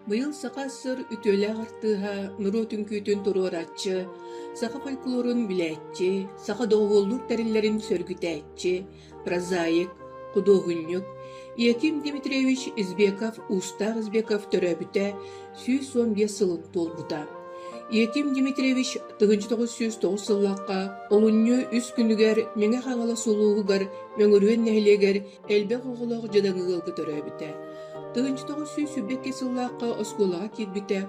Быйыл Саха СССР үтүөлээх артыыһа, норуот үҥкүүтүн туруорааччы, саха фольклорун билээччи, саха доҕуһуоллуур тэриллэрин сөргүтээччи, прозаик, худуоһунньук Яким Дмитриевич Избеков Уустаах Избеков төрөөбүтэ 115 сылын туолбута. Яким Дмитриевич 1909 сыллаахха олунньу үс күнүгэр Мэҥэ Хаҥалас улууһугар Мөҥүрүөн нэһилиэгэр Элбэх оҕолоох дьадаҥы ыалга төрөөбүтэ. 1922 сыллаахха оскуолаҕа киирбитэ,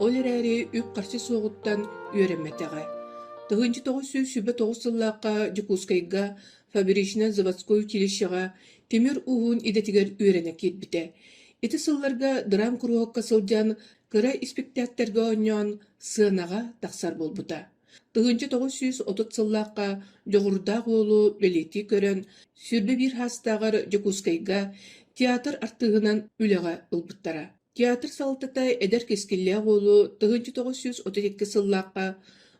ол эрээри үп-харчы суоҕуттан үөрэммэтэҕэ. 1929 сыллаахха Дьокуускайга фабрично-заводской училищеҕа тимир ууһун идэтигэр үөрэнэ киирбитэ. Ити сылларга драм-куруһуокка сылдьан кыра испиктээктэргэ оонньоон сыанаҕа тахсар буолбута. 1930 сыллаахха дьоҕурдаах уолу бэлиэтии көрөн, 21 саастааҕар Дьокуускайга театр артыыһынан үлэҕэ ылбыттара. Театр салалтата эдэр кэскиллээх уолу 1932 сыллаахха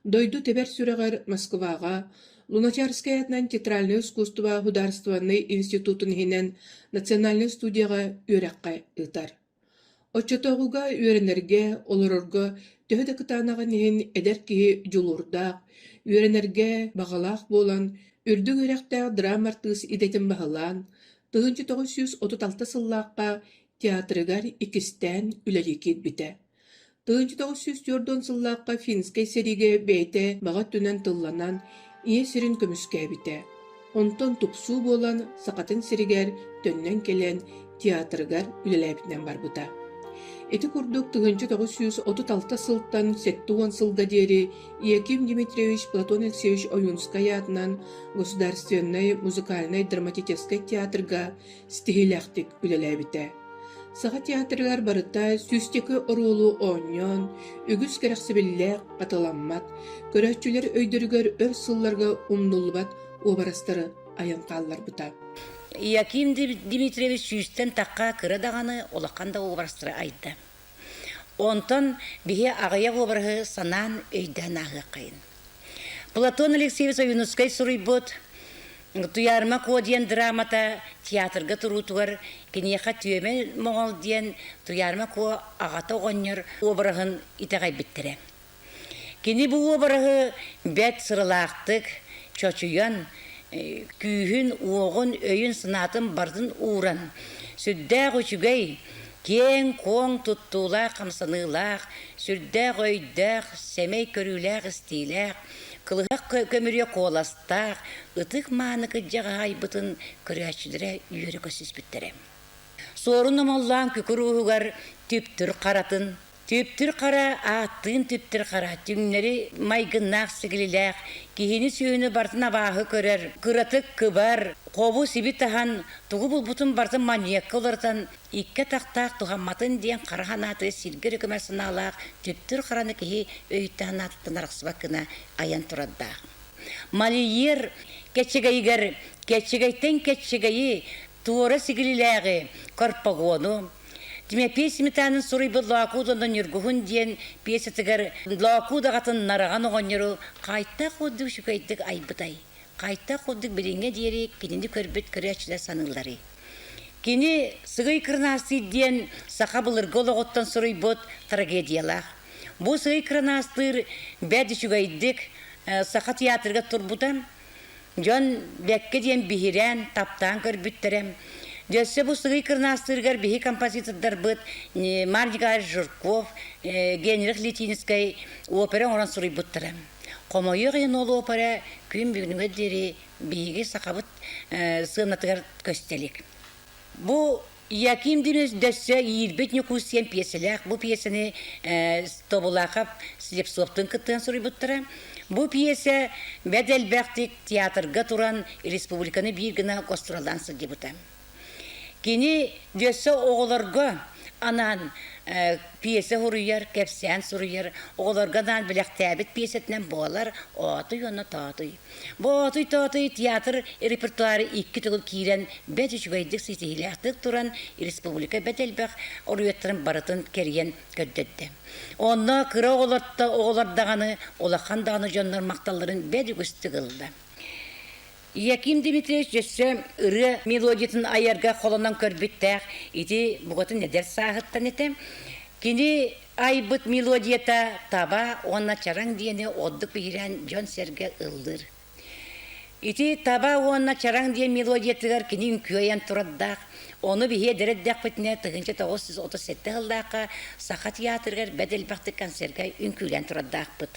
дойду тэбэр сүрэҕэр Москваҕа Луначарскай аатынан театральнай искусство судаарыстыбаннай институтун иһинэн национальнай студияҕа үөрэххэ ыытар. Оччотооҕуга үөрэнэргэ, олорорго төһө да кытаанаҕын иһин эдэр киһи дьулуурдаах, үөрэнэргэ баҕалаах буолан, үрдүк үөрэхтээх драма-артыыс идэтин баһылаан, 1936 сыллаахха театрыгар иккистээн үлэлии киирбитэ. 1940 сыллаахха финскэй сэриигэ бэйэтэ баҕа өттүнэн тылланан, ийэ сирин көмүскээбитэ. Онтон тупсуу буолан Сахатын сиригэр төннөн кэлэн театрыгар үлэлээбитинэн барбыта. Ити курдук 1936 сылтан 70 сылга диэри Яким Дмитриевич Платон Алексеевич Ойуунскай аатынан Государственнай музыкальнай драматическай театрга ситиһиилээхтик үлэлээбитэ. Саха театрыгар барыта сүүсчэкэ оруолу оонньоон, үгүс кэрэхсэбиллээх хатыламмат, көрөөччүлэр өйдөрүгэр өр сылларга умнуллубат уобарастары айан хаалларбыта. Яким Дмитриевич сүүстэн тахха кыра даҕаны, улахан да уобарастары айда. Онтон биһи аҕыйах уобараһы санаан өйдөөн ааһыаххайын. Платон Алексеевич Ойуунускай суруйбут Туйаарыма Куо диэн драмата театрга туруутугар киниэхэ Түөмэн Моҕол диэн Туйаарыма Куо аҕата оҕонньор уобараһын итэҕэйбиттэрэ. Кини бу уобараһы бэрт сыралаахтык чочуйан, күүһүн-уоҕун, өйүн-санаатын барытын ууран, сүрдээх үчүгэй, киэҥ-куоҥ туттуулаах, хамсаныылаах, сүрдээх өйдөөх, сэмэй көрүүлээх-истиилээх, кылыһах көмүрүө куоластаах, ытык-мааны кырдьаҕаһы айбытын көрөөччүлэрэ үөрэ көрсүспүттэрэ. Суорун Омоллоон күкүр ууһугар түптүр харатын, Түптүр хара, ааттыын түптүр хара, түҥнэри майгыннаах сигилилээх, киһини-сүөһүнү барытын абааһы көрөр, кыратык кыбар, хобу-сиби таһан, тугу булбутун барытын манньыакка уларытан, икки атахтаах туһамматын диэн хара санаатыгар сиргэ эрэ көмө санаалаах түптүр хараны киһи өйүттэн санаатыттан арахсыбат гына айан турардаах. Мольер кэччэгэйигэр кэччэгэйтэн кэччэгэйи, туора сигилилээҕи, корпогону, Тимофей Сметанин суруйбут Лоокуут уонна Ньургуһун диэн пьесатыгар Лоокуут аҕатын Нараҕан оҕонньору хайтах курдук үчүгэйдик айбытай, хайтах курдук билиҥҥэ диэри кинини көрбүт көрөөччүлэр саныылларый. Кини Сыгый Кырнаастыыр диэн саха былыргы олоҕуттан суруйбут трагедиялаах. Бу Сыгый Кырнаастыыр бэрт үчүгэйдик саха театрыгар турбута. Дьон бэккэ диэн биһирээн, таптаан көрбүттэрэ. Дьөссө бу Сыгый Кырнаастыырыгар биһи композитордарбыт Марк Николаевич Жирков, Генрих Литинскэй опера оҥорон суруйбуттара. Хомойуох иһин ол опера күн бүгүнүгэр диэри биһиги сахабыт сыанатыгар көстө илик. Бу Яким Димович дөссө Иирбит Ньукуус диэн пьесэлээх. Бу пьесаны Тобулаахап Слепцовтыын кыттыһан суруйбуттара. Бу пьесэ бэрт элбэхтик театрга туран республиканы биир гына гастроллаан сылдьыбыта. Кини дөссө оҕолорго анаан пьесэ суруйар, кэпсээн суруйар, оҕолорго анаан бэлэхтээбит пьесэтинэн буолар Оотуй уонна Тоотуй. Боотуй-тоотуй театр репертуары икки төгүл киирэн бэрт үчүгэйдик ситиһиилээхтик туран республика бэрт элбэх оруйуоттарын барытын кэрийэн көрдөрдө. Онно кыра оҕолор даҕаны, улахан даҕаны дьоннор махталларын бэрт үгүстүк ылла. Яким Дмитриевич өссө ырыа мелодиятын айарга холонон көрбүттээх ити букатын эдэр сааһыттан этэ. Кини айбыт мелодията таба уонна чараҥ диэни ордук биһирээн дьон-сэргэ ыллыыр. Ити таба уонна чараҥ диэн мелодиятыгар кини үҥкүөйэн турардаах, ону биһиэ эдэр эрдэхпитинэ 1937 сыллаахха Саха театрыгар бэрт элбэхтик концерга үҥкүүлээн турардаахпыт.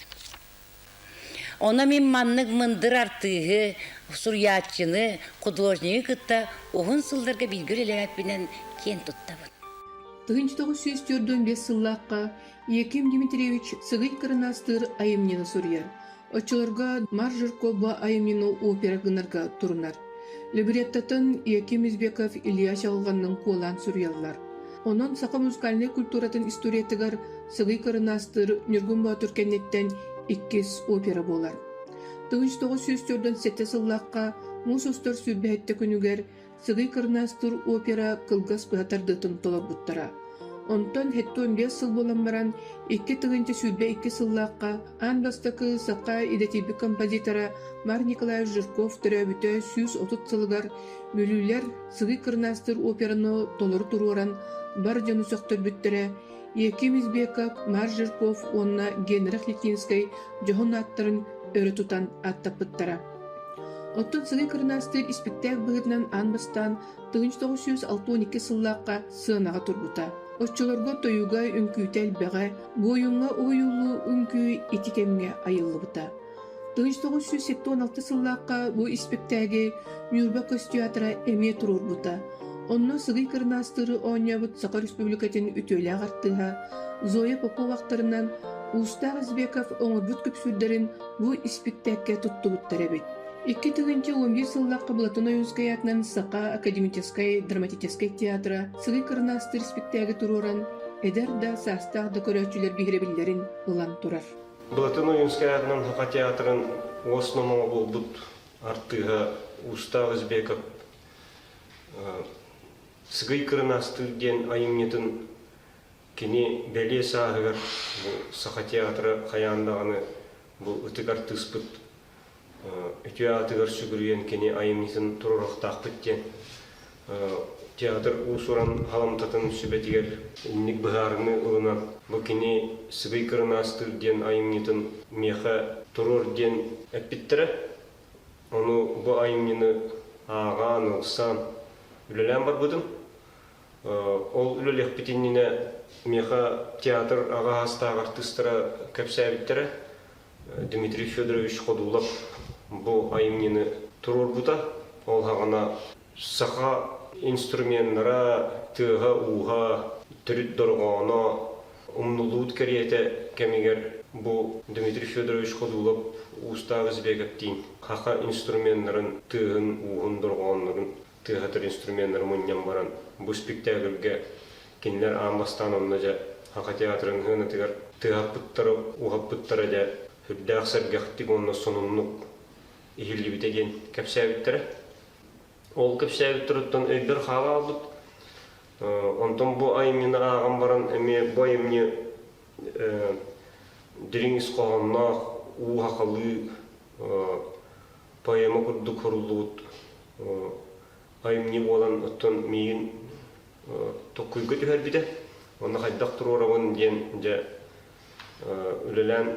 Ону мин маннык мындыр артыыһы, суруйааччыны, художнигы кытта уһун сылларга бииргэ үлэлээбиппинэн киэн туттабын. 1945 сыллаахха Яким Дмитриевич Сыгый Кырынаастыыр айымньыны суруйар. Оччолорго Мар Жиркова айымньыны опера гынарга турунар. Либреттотын Яким Избеков Илья Чаҕылҕанныын куолаан суруйаллар. Онон саха музыкальнай культуратын историятыгар Сыгый Кырынаастыыр Ньургун Боотур кэнниттэн иккис опера буолар. 1947 сыллаахха муус устар сүүрбэһиттэ күнүгэр Сыгый Кырнаастыыр опера кылгас быһа тардыытын толорбуттара. Онтон 75 сыл буолан баран, 2022 сыллаахха аан бастакы саха идэтийбит композитора Марк Николаевич Жирков төрөөбүтэ 130 сылыгар Бүлүүлэр Сыгый Кырнаастыыр операны толору туруоран бар дьону сөхтөрбүттэрэ, Яким Избеков, Марк Жирков уонна Генрих Литинскэй дьоһун ааттарын өрө тутан ааттаппыттара. Оттон Сыгый Кырнаастыыр испиктээк быһыытынан аан бастаан 1962 сыллаахха сыанаҕа турбута. Оччолорго тойуга үҥкүүтэ элбэҕэ, буойуҥҥа уһуйуллуу үҥкүү ити кэмҥэ айыллыбыта. 1976 сыллаахха бу испиктээги Ньурба көс театра эмиэ туруорбута. Онно Сыгый Кырнаастыыры оонньообут Саха Республикатын үтүөлээх артыыһа Зоя Попова ахтарынан Уустаах Избеков оҥорбут күпсүүрдэрин бу испиктээккэ туттубуттар эбит. 2011 сыллаахха Платон Ойуунскай аатынан Саха академическай драматическай театра Сыгый Кырнаастыыр испиктээги туруоран, эдэр да, саастаах да көрөөччүлэр биһирэбиллэрин ылан турар. Платон Ойуунскай аатынан Саха театрын уос номоҕо буолбут артыыһа Устав Избеков «Сыгый Кырнаастыыр» диэн айымньытын Кини бэлиэ сааһыгар бу Саха театра хайаан даҕаны бу ытык артыыспыт үтүө аатыгар сүгүрүйэн кини айымньытын туруоруохтаахпыт диэн театр уус-уран халамтатын сүбэтигэр инник быһаарыныы ылынан бу кини Сыгый Кырынаастыыр диэн айымньытын миэхэ туруор диэн эппиттэрэ. Ону бу айымньыны ааҕаан, ылсан үлэлээн барбытым. Ол үлэлиэхпит иннинэ миэхэ театр аҕа саастаах артыыстара кэпсээбиттэрэ. Дмитрий Федорович Ходулов бу айымньыны туруорбута. Ол саҕана саха инструменнара, тыаһа-ууһа, төрүт дорҕооно умнуллубут кэриэтэ кэмигэр бу Дмитрий Федорович Ходулов Уустаах Избековтиин саха инструменнарын тыаһын-ууһун дорҕооннорун тыаһатар инструменнары мунньан баран, бу спектакльгэ кинилэр аан бастаан онно дьэ Саха театрын сыанатыгар тыаһаппыттара, уһаппыттара дьэ сүрдээх сэргэхтик уонна сонуннук иһиллибитэ диэн кэпсээбиттэрэ. Ол кэпсээбиттэриттэн өйбөр хаалаабыт. Онтон бу айымньыны ааҕан баран эмиэ бу айымньы дириҥ ис хоһоонноох, уу сахалыы поэма курдук суруллубут айымньы буолан оттон миигин толкуйга түһэрбитэ. Онно хайдах туруорабын диэн дьэ үлэлээн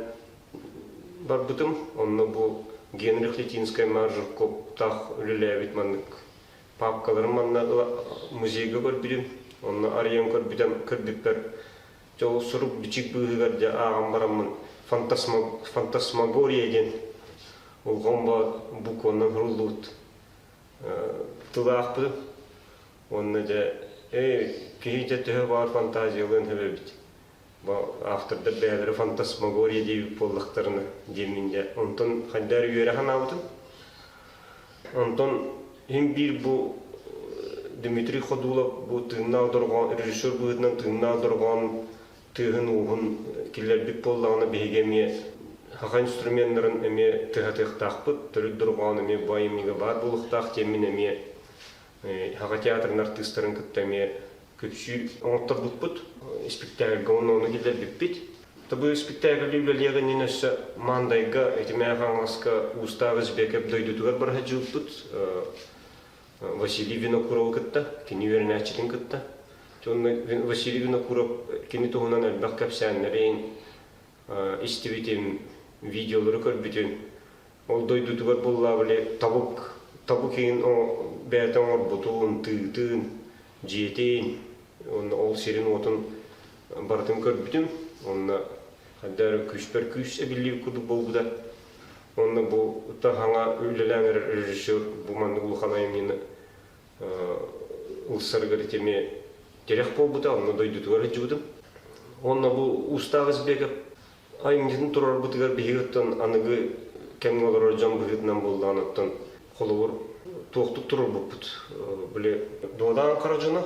барбытым. Онно бу Генрих Литинскай Маржурковтаах үлэлээбит маннык папкаларын манна музейга көрбүтүм. Онно арыйан көрбүтүм көрбүппэр Дьэ ол сурук-бичик быыһыгар дьэ ааҕан бараммын фантасмагория диэн улгомбо букванан суруллубут тылаахпытым. Уонна дьэ ээ киһи дьэ төһө баар фантазиялыан сөп эбит. Бу автордар бэйэлэрэ фантасмагория диэбит буоллахтарына диэммин дьэ онтон хайдах эрэ үөрэ санаабытым. Онтон иһин биир бу Дмитрий Ходулов бу тыыннаах дорҕоон режиссер быһыытынан тыыннаах дорҕоон тыаһын-ууһун киллэрбит буоллаҕына биһиги эмиэ саха инструменнарын эмиэ тыаһатыахтаахпыт, төрүт дорҕоон эмиэ бу айымньыга баар буолуохтаах диэммин эмиэ Саха театрын артыыстарын кытта эмиэ күпсүү оҥотторбуппут, испиктээкилгэ уонна ону киллэрбиппит. Бу испиктээкили үлэлиэх иннинэ өссө Мандайга, Итимээх Хаҥаласка Уустаах Избекэп дойдутугар бара сылдьыбыппыт. Василий Винокуровы кытта, кини үөрэнээччитин кытта. Онно Василий Винокуров кини туһунан элбэх кэпсээннэрин истибитим, видеолары көрбүтүм. Ол дойдутугар буоллаа били табык табык иһин бэйэтэ оҥорбутун, тыытын, дьиэтин, уонна ол сирин-уотун барытын көрбүтүм. Онно хайда эрэ күүспэр күүс эбиллибит курдук буолбута. Онно бу хаҥа үлэлээн эрэр режиссер бу маннык улахан айымньыны ылсарыгар ити эмиэ тирэх буолбута, онно дойдутугар сылдьыбытым. Уонна бу Уустаах Избеков айымньытын туруорбутугар биһиги оттон аныгы кэмҥэ олорор дьон быһыытынан буоллаҕына оттон холобур туохтук туруорбуппут били Дуодаан хара дьоно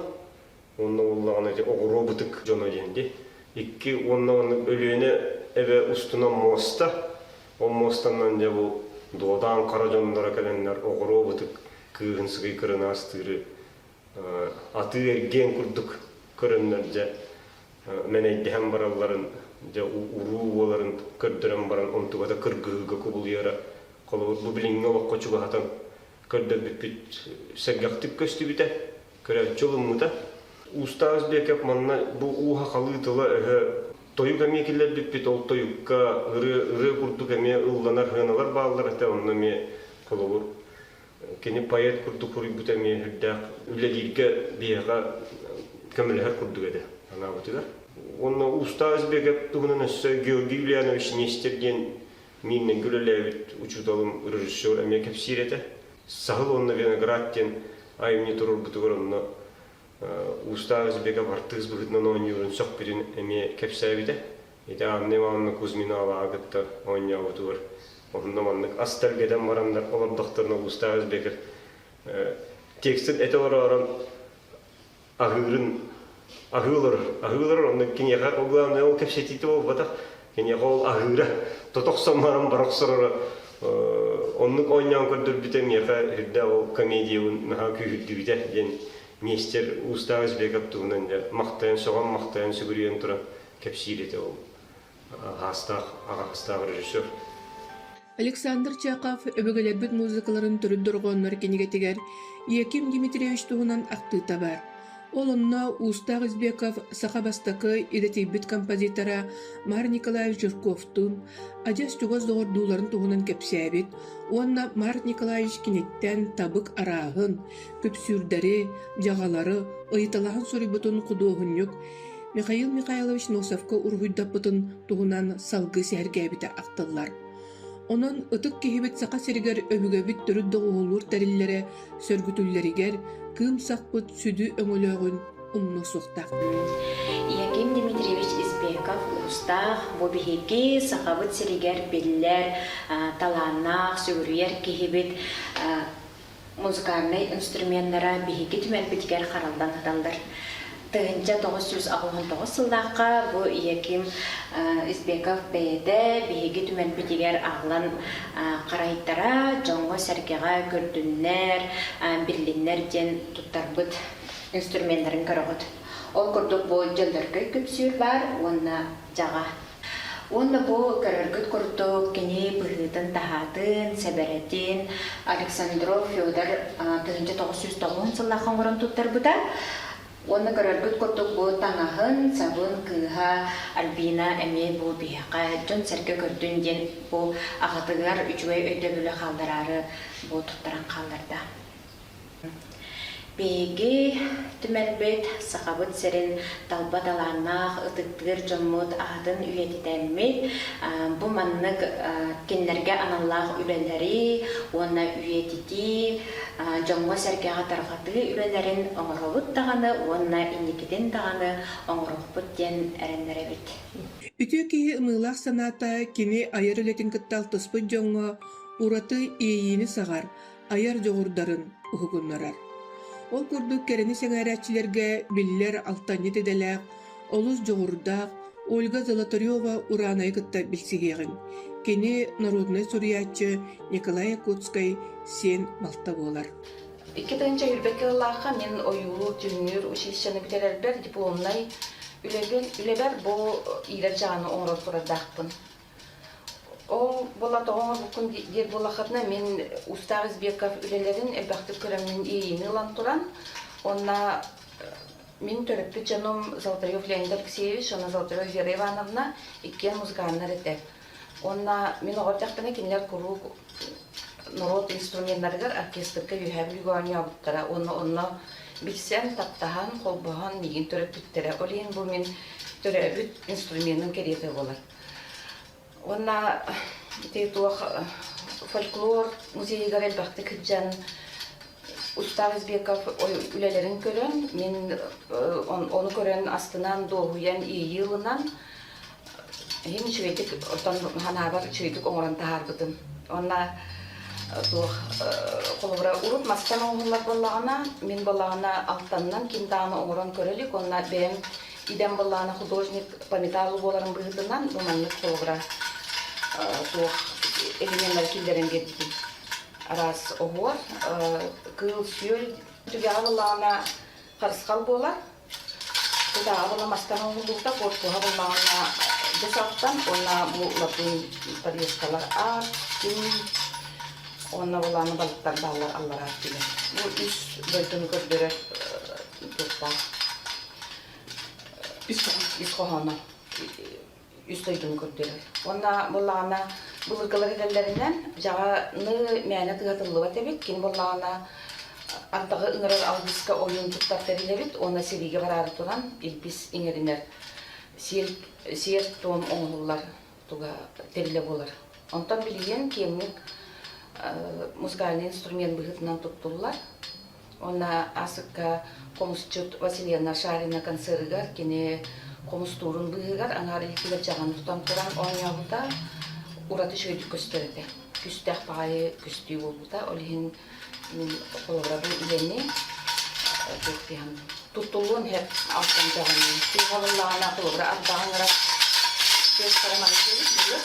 уонна буоллаҕына ити оҕуруо бытык дьоно диэн дии икки уонна оннук Өлүөнэ эбэ устунан муоста ол муостанан дьэ бу Дуодаан хара дьонноро кэлэннэр оҕуруо бытык кыыһын сыгый кырынаастыыры атыы-эргиэн курдук көрөннөр дьэ мэнэйдэһэн баралларын дьэ уруу буоларын көрдөрөн баран онтугата кыргыһыыга кубулуйара холобур бу билиҥҥи олоххо чугаһатан көрдөрбүппүт сэргэхтик көстүбүтэ көрөөччү ылыммыта Уустаах Избеков манна бу ууһа халыы тыла-өһө тойук эмиэ киллэрбиппит ол тойукка ырыа ырыа курдук эмиэ ылланар сыаналар бааллар этэ онно эмиэ холобур Кини поэт курдук суруйбута эмиэ сүрдээх үлэлииргэ биһиэхэ көмөлөһөр курдук этэ анаабытыгар. Уонна Уустаах Избеков туһунан өссө Георгий Ульянович Нестер диэн мииннэнгэ үлэлээбит учууталым режиссер эмиэ кэпсиир этэ. Саһыл уонна виноград диэн айымньы туруорбутугар онно Уустаах Избеков артыыс быһыытынан оонньуурун сөхпүтүн эмиэ кэпсээбитэ. Ити Анна Ивановна Кузьминалааҕы кытта оонньообутугар онно маннык ас тэлгэтэн бараннар олордохторуна Уустаах Избеков текстин этэ олороорон аһыырын аһыы олорор аһыы олорор онно киниэхэ ол главное ол кэпсэтиитэ буолбатах киниэхэ ол аһыыра тото охсон баран бара охсороро оннук оонньоон көрдөрбүтэ миэхэ үрдээх ол комедиябын наһаа күүһүрдүбүтэ диэн мистер Уустаах Избеков туһунан дьэ махтайан сөҕөн махтайан сүгүрүйэн туран кэпсиир этэ ол аһаастаах аҕаһастаах режиссер. Александр Чаков өбүгэлэрбит музыкаларын төрүт дорҕооннор кинигэтигэр Яким Дмитриевич туһунан ахтыыта баар. Ол онно Уустаах Избеков саха бастакы идэтийбит композитора Мар Николаевич Жирковтуун адьас чугас доҕордууларын туһунан кэпсээбит уонна Марк Николаевич киниттэн табык арааһын, күпсүүрдэри, дьаҕалары ыйыталаһан суруйбутун худуоһунньук Михаил Михайлович Носовка уруһуйдаппытын туһунан салгыы сэһэргээбитэ ахтыллар. Онон ытык киһибит Саха сиригэр өбүгэбит төрүт доҕуһуоллуур тэриллэрэ сөргүтүллэригэр кыым сахпыт сүдү өҥөлөөҕүн умнуо суохтаах. Яким Дмитриевич Избеков уустаах бу биһиги Сахабыт сиригэр биллэр талааннаах, сүгүрүйэр киһибит музыкальнай инструменнара биһиги түмэлбитигэр хараллан сыталлар. 1989 сыллаахха бу Яким Избеков бэйэтэ биһиги түмэлбитигэр аҕалан харайтара, дьоҥҥо-сэргэҕэ көрдүннэр, биллиннэр диэн туттарбыт инструменнарын көрөҕүт. Ол курдук бу дьөллөркөй күпсүүр баар уонна дьаҕа. Уонна бу көрөргүт курдук кини быһыытын-таһаатын, сэбэрэтин Александров Федор 1990 сыллаахха оҥорон туттарбыта. Уонна көрөргүт курдук бу таҥаһын, сабын кыыһа Альбина эмиэ бу биһиэхэ дьон-сэргэ көрдүн диэн бу аҕатыгар үчүгэй өйдөбүлү хааллараары бу туттаран хаалларда. Биһиги түмэлбит Сахабыт сирин талба талааннаах ытыктыыр дьоммут аатын үйэтитэммит, бу маннык кинилэргэ аналлаах үлэлэри уонна үйэтитии, дьоҥҥо-сэргэҕэ тарҕатыы үлэлэрин оҥоробут даҕаны уонна инникитин даҕаны оҥоруохпут диэн эрэннэрэбит. Үтүө киһи ымыылаах санаата кини айар үлэтин кытта алтыспыт дьоҥҥо ураты иэйиини саҕар, айар дьоҕурдарын уһугуннарар. Ол курдук кэрэни сэҥээрээччилэргэ биллэр алтанньыт идэлээх, олус дьоҕурдаах Ольга Золотарева Ураанайы кытта билсиһиэҕиҥ. Кини норуодунай суруйааччы Николай Якутскай сиэн балта буолар. 2021 сыллаахха мин ойуулуур дьүһүннүүр училищены бүтэрэрбэр дипломнай үлэбин үлэбэр бу иирэр дьаҕаны оҥорор турардаахпын. Ол була тоҕо оҥорбуккун диир буоллаххытына, мин Устаах Избеков үлэлэрин элбэхтик көрөммүн иэйиини ылан туран, уонна. Мин төрөппүт дьонум Золотарев Леонид Алексеевич уонна Золотарев Вера Ивановна иккиэн музыканнар этэ. Уонна мин оҕо эрдэхпинэ кинилэр куруук норуот инструменнарыгар оркестрга Үөһээ Бүлүүгэ оонньообуттара уонна онно билсэн, таптаһан, холбоһон миигин төрөппүттэрэ. Ол иһин бу мин төрөөбүт инструменым кэриэтэ буолар. Уонна ити туох фольклор музейыгар элбэхтик сылдьан Устав Избеков үлэлэрин көрөн, мин ону көрөн астынан, дуоһуйан, иэйии ылынан иһин үчүгэйдик оттон санаабар үчүгэйдик оҥорон таһаарбытым. Уонна туох холобура урут мастан оҥоһуллар буоллаҕына, мин буоллаҕына алтанынан ким даҕаны оҥорон көрө илик уонна бэйэм идэм буоллаҕына художник по металлу буоларын быһыытынан бу маннык холобура туох элеменнары киллэрэн биэрбитим. Араас оһуор, кыыл-сүөл түгэҕэ буоллаҕына харысхал буолар. Тутааҕа буолла мастан оҥоһуллубута, корпуһа буоллаҕына дьэс алтан уонна бу латунь подвескалар аар, күн уонна буоллаҕына балыктар бааллар аллараа өттүгэр. Бу үс дойдуну көрдөрөр туохтаах ис хоһооно үс дойдуну көрдөрөр. Уонна буоллаҕына былыргылар этэллэринэн дьаҕаны мээнэ тыатыллыбат эбит, кини буоллаҕына ардаҕы ыҥырар алгыска ойуун туттар тэрил эбит уонна сэриигэ бараары туран илбис иҥэринэр сиэр-туом оҥоһуллар туга тэрилэ буолар. Онтон билигин киэҥник музыкальнай инструмент быһыытынан туттуллар. Уонна Аасыкка хомусчут Василена Шарина концерыгар кини хомустуурун быыһыгар аҥаар илиитигэр дьаҕаны тутан туран оонньообута ураты үчүгэйдик көстөр этэ. Күстээх баҕайы көстүү буолбута. Ол иһин мин холобура бу үлэни туох диэн туттуллуон иһэр алтан дьаҕаны тыыһалыллаҕына холобура ардаҕын ырар тыастара маннык диэбит буолуо.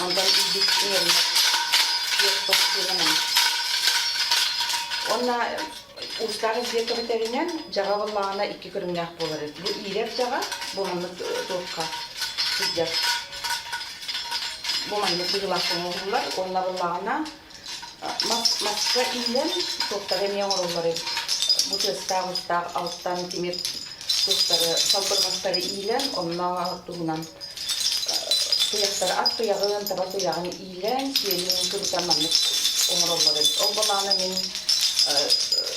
Онтон илбит иҥэринэр Уонна уустаах илбиэ көбүтэринэн дьаҕа буоллаҕына икки көрүҥнээх буолар эбит. Бу иирэр дьаҕа, бу маннык туохха сылдьар. Бу маннык быһыылаах оҥоһуллар. Уонна буоллаҕына мас маска иилэн туохтары эмиэ оҥороллор эбит. Бу тыастаах устаах алтан тимир туохтары салбырҕастары иилэн онно туһунан Туйахтары ат туйаҕын, таба туйаҕын иилэн, сиэлин кыбытан маннык оҥороллор эбит. Ол балаана мин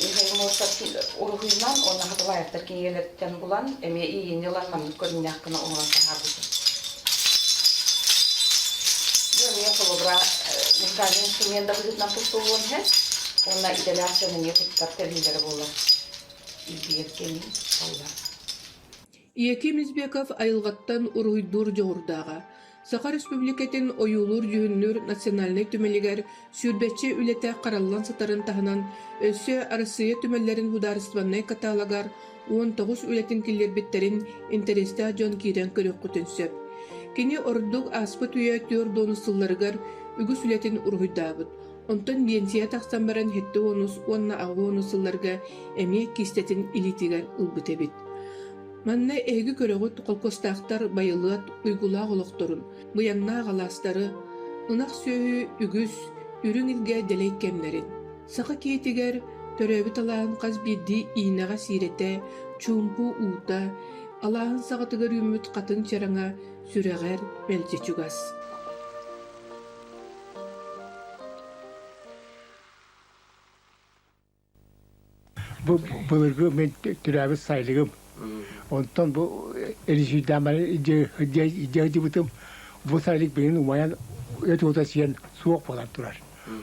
Михаил Мостов уруһуйунан уонна Хатылаевтар кинигэлэриттэн булан, эмиэ иэйиини ылан маннык көрүҥнээх гына оҥорон таһаарбытым. Бу эмиэ холобура музыкальнай инструмент да быһыытынан туттуллуон сөп уонна идэлээх дьон эмиэ туттар тэриллэрэ буолар. Илбийэр кэмин аллар. Яким Избеков айылҕаттан уруһуйдуур дьоҕурдааҕа, Саха Республикатын ойуулуур-дьүһүннүүр национальнай түмэлигэр сүүрбэччэ үлэтэ хараллан сытарын таһынан, өссө Арассыыйа түмэллэрин судаарыстыбаннай каталогар 19 үлэтин киллэрбиттэрин интэриэстээх дьон киирэн көрүөххүтүн сөп. Кини ордук ааспыт үйэ 40 сылларыгар үгүс үлэтин уруһуйдаабыт. Онтон биэнсийэ тахсан баран 70 уонна 80 сылларга эмиэ киистэтин илиитигэр ылбыт эбит. Манна эһиги көрөҕүт холкуостаахтар байылыат уйгулаах олохторун, быйаҥнаах алаастары, ынах сүөһү үгүс, үрүҥ илгэ дэлэй кэмнэрин. Саха киһитигэр төрөөбүт алааһын хас биирдии иинэҕэ сиирэтэ, чуумпу уута, алааһын саҕатыгар үүммүт хатыҥ чараҥа сүрэҕэр мэлдьи чугас. Бу былыргы мен төрөөбүт сайылыгым. Онтон бу эрисүйдээмэри дьиэдьибытым бу сайылык билин умайан өт уота сиэн суох буолан турар.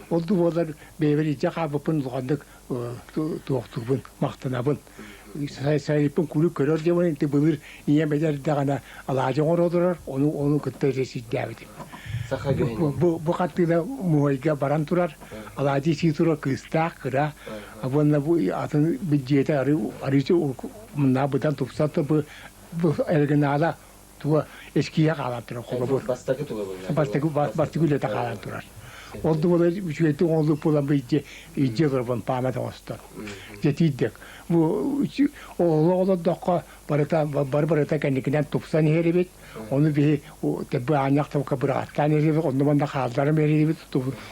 Ол да буоллар бэйэбэр илдьэ хаалбыппын улаханнык туохтуубун, махтанабын. Сайылыкпын куруук көрөр диэмин ити былыр ийэм эдэрдэҕинэ алаадьы оҥоро олорор, ону ону кытта эрисүйдээбитим. Бу бу хартыына муһайга баран турар, алаадьы сии турар кыыстаах кыра, уонна бу атын дьиэтэ арыычы муннаа быдан тупсан бу бу оригинала туга эскиһэ хаалан турар холобур. Бастакы туга буолла. Бастакы бастакы үлэтэ хаалан турар. Ол да буолар үчүгэйдик оҥоһуллубут буолан бу илдьэ илдьэ олоробун паамат оҥостор. Дьэ тиийдик. Бу олох олордоххо барыта бары барыта кэнникинэн тупсан иһэр эбит. Ону биһи тэбби аанньах табыкка быраҕаттаан иһэрибит, онно манна хаалларан биэрэрибит,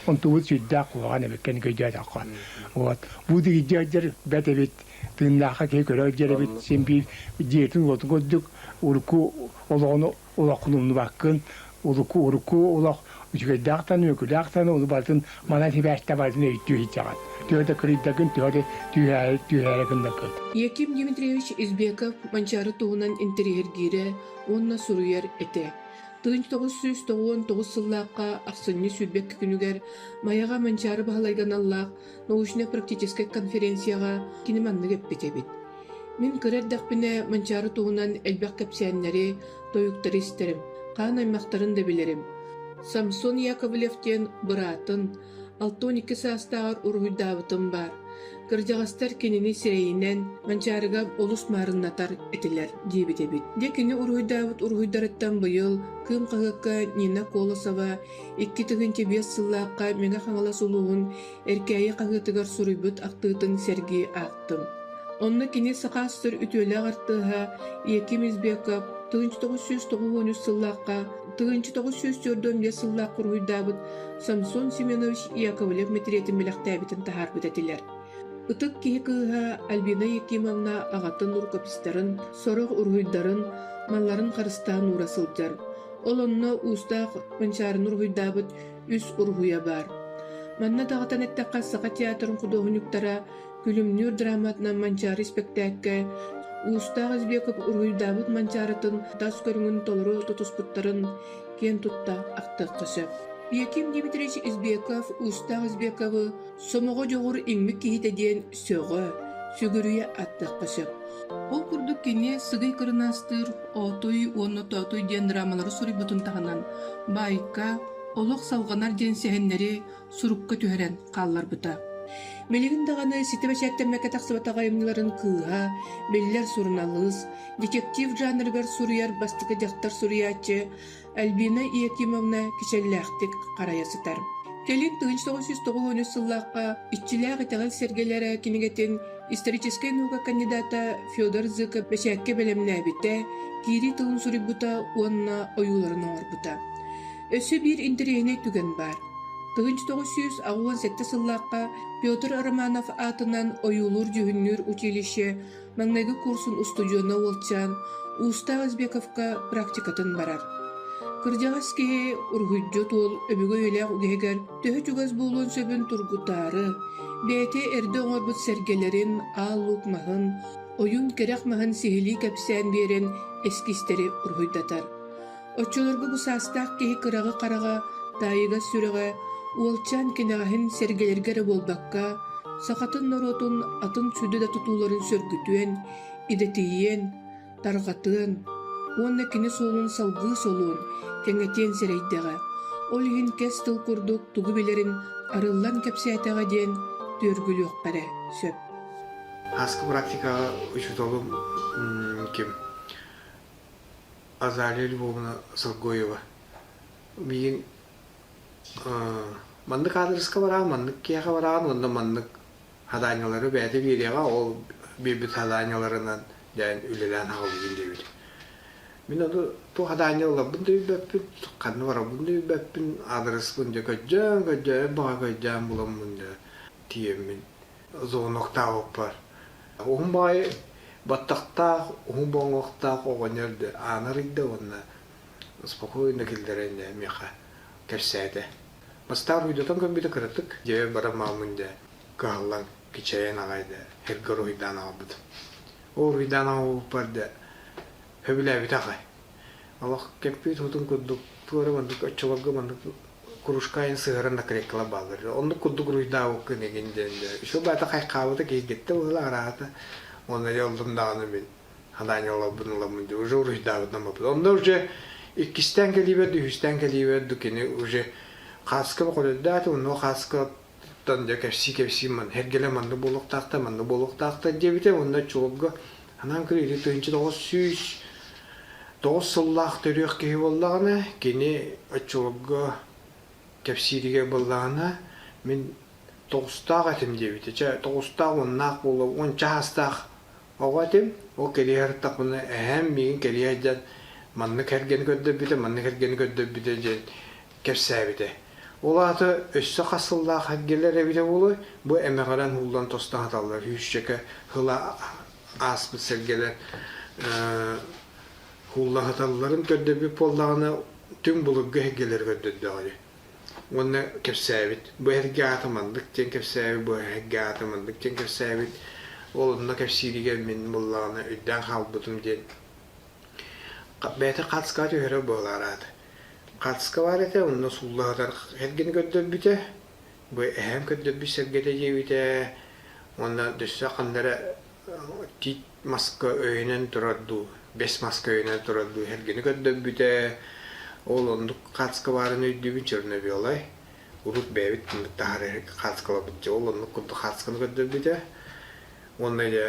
онтубут сүрдээх куһаҕан эбит кэнники өйдөөтөххө. Вот. Бу дигиддьэр бэт эбит, тыыннаахха киһи көрө сылдьар эбит, син биир дьиэтин-уотун курдук урукку олоҕун олоххун умнубаккын, урукку урукку олох үчүгэйдээх үөкүлээх ол барытын манан сибээстэ барытын өйдүү сылдьаҕын. Төһө да кырыйдагын, төһө да түһээри түһээри гыннаргын. Яким Дмитриевич Избеков Манчаары туһунан интэриэһиргиирэ уонна суруйар этэ. 1999 сыллаахха ахсынньы 22 күнүгэр Майаҕа Манчаары Баһылайга аналлаах научнай-практическай конференцияҕа кини маннык эппит эбит: «Мин кыра эрдэхпинэ Манчаары туһунан элбэх кэпсээннэри, тойуктары истэрим, хаан аймахтарын да билэрим. Самсон Яковлев диэн быраатын 62 саастааҕар уруһуйдаабытым баар. Кырдьаҕастар кинини сирэйинэн Манчаарыга олус маарыннатар этилэр диэбит эбит. Дьэ кини уруһуйдаабыт уруһуйдарыттан быйыл Кыым хаһыакка Нина Колосова 2005 сыллаахха Мэҥэ Хаҥалас улууһун Эркээйи хаһыатыгар суруйбут ахтыытын сэргии аахтым. Онно кини Саха АССР үтүөлээх артыыһа Яким Избеков 1993 сыллаахха 1945 сыллаах уруһуйдаабыт Самсон Семенович Яковлев мэтириэтин бэлэхтээбитин таһаарбыт этилэр. Ытык киһи кыыһа Альбина Якимовна аҕатын рукопистарын, сорох уруһуйдарын, малларын харыстаан уура сылдьар. Ол онно уустаах Манчаарыны уруһуйдаабыт үс уруһуйа баар. Манна даҕатан эттэххэ, Саха театрын худуоһунньуктара Күлүмнүүр драматынан Манчаары испэктээккэ Уустаах Избеков уруһуйдаабыт Манчаарытын тас көрүҥүн толору тутуспуттарын киэн тутта ахтыахха сөп. Яким Дмитриевич Избеков Уустаах Избековы сомоҕо дьоҕур иҥмит киһитэ диэн сөҕө, сүгүрүйэ аттыахха сөп. Ол курдук кини Сыгый Кырынаастыыр, Оотуй уонна Тоотуй диэн драмалары суруйбутун таһынан Баайка, Олох салҕанар диэн сэһэннэри сурукка түһэрэн хаалларбыта. Билигин даҕаны ситэ бэчээттэммэккэ тахсыбатах айымньыларын кыыһа, биллэр суруналыыс, детектив жанрыгар суруйар бастакы дьахтар суруйааччы Альбина Якимовна кичэллээхтик харайа сытар. Кэлин 1993 сыллаахха «Иччилээх итэҕэл сэргэлэрэ» кинигэтин историческай наука кандидата Федор Зыков бэчээккэ бэлэмнээбитэ, киирии тылын суруйбута уонна ойууларын оҥорбута. Өссө биир интэриэһинэй түгэн баар. 1987 сыллаахха Петр Романов аатынан ойуулуур-дьүһүннүүр училище маҥнайгы курсун устудьуона уолчаан Уустаах Избековка практикатын барар. Кырдьаҕас киһи уруһуйдьут уол өбүгэ үйэлээх үгэһигэр төһө чугас буолуон сөбүн тургутаары, бэйэтэ эрдэ оҥорбут сэргэлэрин, аал луук маһын, ойуун кэрэх маһын сиһилии кэпсээн биэрэн эскизтэри уруһуйдатар. Оччолорго бу саастаах киһи кыраҕы хараҕа, таайыгас сүрэҕэ уолчаан кэнэҕэһин сэргэлэргэ эрэ буолбакка, сахатын норуотун атын сүдү да тутууларын сөргүтүөн, идэтийиэн, тарҕатыан уонна кини суолун салгыы солуон, кэҥэтиэн сэрэйдэҕэ. Ол иһин кэс тыл курдук тугу билэрин арыллан кэпсээтэҕэ диэн түөргүлүөххэ эрэ сөп. Аскы практикаҕа учууталым ким Азалия Львовна Соргоева миигин маннык аадырыска бараҕын, маннык киэхэ бараҕын уонна маннык хадаанньалары бэйэтэ биэриэҕэ, ол биэрбит хадаанньаларынан дьэ үлэлээн аҕалыгын диэбит. Мин ону туох хадаанньа ыларбын да билбэппин, ханна барарбын да билбэппин, аадырыспын дьэ көрдөөн, көрдөөн, баҕа көрдөөн буламмын дьэ тиийэммин звоноктаабыппар Уһун баҕайы баттахтаах, уһун боҥуохтаах оҕонньор ааны арыйда уонна спокойно киллэрэн дьэ миэхэ кэпсээтэ. Бастаан уйдатан көрбүтэ кыратык, дьэ баран мааммын дьэ кыһаллан кичэйэн аҕай да эргэ уруһуйдаан аҕалбытым. Ол уруһуйдаан аҕалбыппар да сөбүлээбитэ аҕай. Олох кэппиит уутун курдук туора маннык оччолорго маннык кружка айан сыһаран наклейкалар бааллар. Оннук курдук уруйдаабыккын игин диэн үчүгэй баата хайхаабыта киһиргэттэ быһыылаах араата. Уонна дьэ оллум даҕаны мин хадаанньа олорбун ыламмын дьэ уже уруйдаабытынан барбыт. Онно уже иккистээн кэлиибэр да үһүстээн кэлиибэр да кини уже хааска бөҕөлөрдөөх онно хааска тан дьэ кэпсии-кэпсии ман эргэлэ манна буолуохтаахтар, манна буолуохтаахтар диэбитэ уонна чуолга анаан көрүү 1909 сыллаах төрүөх киһи буоллаҕына, кини оччолорго кэпсииригэр буоллаҕына, мин тоҕустаах этим диэбитэ. Чэ, тоҕустаах уоннаах буолуо, уонча саастаах оҕо этим. Ол кэлиэ сырыттахпына эһээм миигин кэлиэ сылдьан маннык кэргэни көрдөрбүтэ, маннык кэргэни көрдөрбүтэ диэн кэпсээбитэ. Ол аата өссө хас сыллаах эргэлэр эбитэ буолуой, бу эмэҕирэн ууллан тостон сыталлар сүүсчэкэ сыла ааспыт сэргэлэр уулла сыталларын көрдөрбүт буоллаҕына түҥ былыргы эһэргэлэри көрдөрдөҕө дии. Уонна кэпсээбит. Бу эһэргэ аата маннык диэн кэпсээбит, бу эһэргэ аата маннык диэн кэпсээбит. Ол онно кэпсииригэр мин буоллаҕына өйдөөн хаалбытым диэн бэйэтэ хаацкаҕа түһэрэ буолаар аата. Хаацка баар этэ, онно суулла сытар эргини көрдөрбүтэ. Бу эһээм көрдөрбүт сэргэтэ диэбитэ уонна өссө ханна эрэ тиит маска өйөнөн турар дуу, бэс маска өйөнөн турар дуу эргини көрдөрбүтэ. Ол оннук хаацка баарын өйдүүбүн черно-белай. Урут бэйэбит таһаар хаацкаларбыт дьэ ол оннук курдук хаацканы көрдөрбүтэ. Уонна дьэ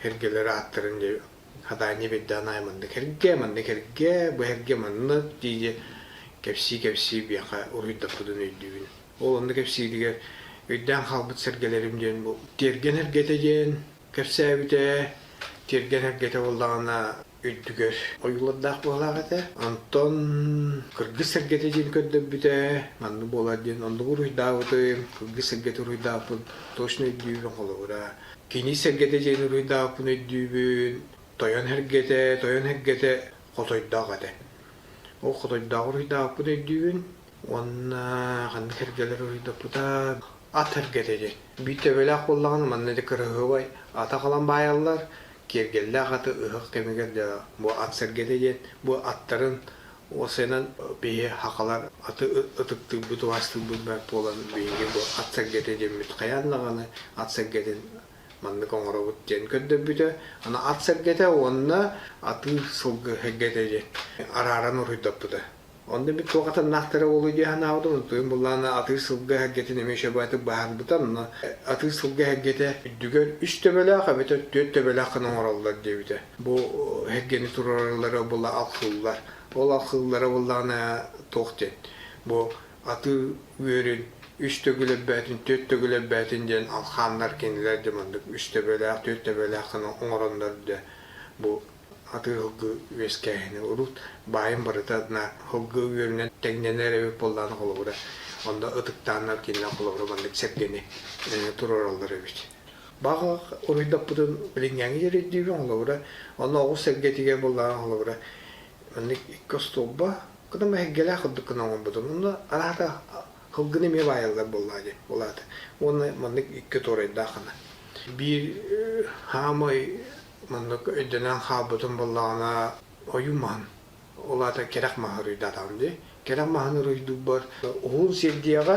эргэлэр ааттарын дьэ Хадаанньа биэрдэҕин аайы маннык эргэ, маннык эргэ, бу эргэ маннык дии кэпсии-кэпсии биэхэ уруйдаппытын өйдүүбүн. Ол онно кэпсииригэр өйдөөн хаалбыт сэргэлэрим диэн бу тиэргэн эргэтэ диэн кэпсээбитэ. Тиэргэн эргэтэ буоллаҕына үрдүгэр ойуулардаах буолаах этэ. Онтон кыргыз сэргэтэ диэн көрдөрбүтэ. Маннык буолар диэн оннук уруйдаабытым. Кыргыз сэргэтэ уруйдаабыппын точно өйдүүбүн холобура. Кини сэргэтэ диэн уруйдаабыппын өйдүүбүн. Тойон сэргэтэ, тойон сэргэтэ хотойдоох этэ. Ол хотойдооҕу уруйдаабыппын өйдүүбүн. Уонна ханнык сэргэлэр уруйдаппыта ат сэргэтэ диэн. Биир төбөлөөх буоллаҕына манна дьэ кыраһыабай ата халан баайаллар. Киэргэллээх аты ыһыах кэмигэр дьэ бу ат сэргэтэ диэн бу аттарын уосайынан биһи хахалар аты ытыктыырбыт, убаастыырбыт бэрт буолан биһиги бу ат сэргэтэ диэммит хайаан даҕаны ат сэргэтин маннык оҥоробут диэн көрдөрбүтэ. Аны ат сэргэтэ уонна атыы сылгы сэргэтэ диэн арааран уруйдаппыта. Онно бит туох атыннаахтара буолуо дии санаабытым. Онтуйум буллаана атыы сылгы эһэргэтин эмиэ сөбөтүк быһаарбыта. Онно атыы сылгы эһэргэтэ үрдүгэр үс төбөлөөх эбэтэр түөрт төбөлөөх гына оҥороллор диэбитэ. Бу эһэргэни туруораллара була алхыыллар. Ол алхыыллара буоллаҕына туох диэн бу атыы үөрүн үс төгүл өлбөөтүн, түөрт төгүл өлбөөтүн диэн алхааннар кинилэр дьэ маннык үс төбөлөөх, түөрт төбөлөөх гына оҥороннор дьэ бу атыы сылгы үөскээһини урут баайын барыта на сылгы үөрүнэн тэҥнэнэр эбит буоллаҕына холобура онно ытыктааннар кинилэр холобура маннык сэргэни туруораллар эбит. Баҕа уруйдаппытын билиҥҥээҥи дьэрийдиибин холобура онно оҕус сэргэтигэр буоллаҕына холобура маннык икки остуолба кытам эһэргэлээх курдук гына оҥорбутум онно араата Кылгын эмиэ баайаллар буоллаа дии, ол аата. Уонна маннык икки туорайдаах гына. Биир хаамай маннык өйдөнөн хаалбытым буоллаҕына ойуу маһын, ол аата кэрэх маһы уруйдаатаҕым дии. Кэрэх маһын уруйдуурбар уһун сирдиэҕэ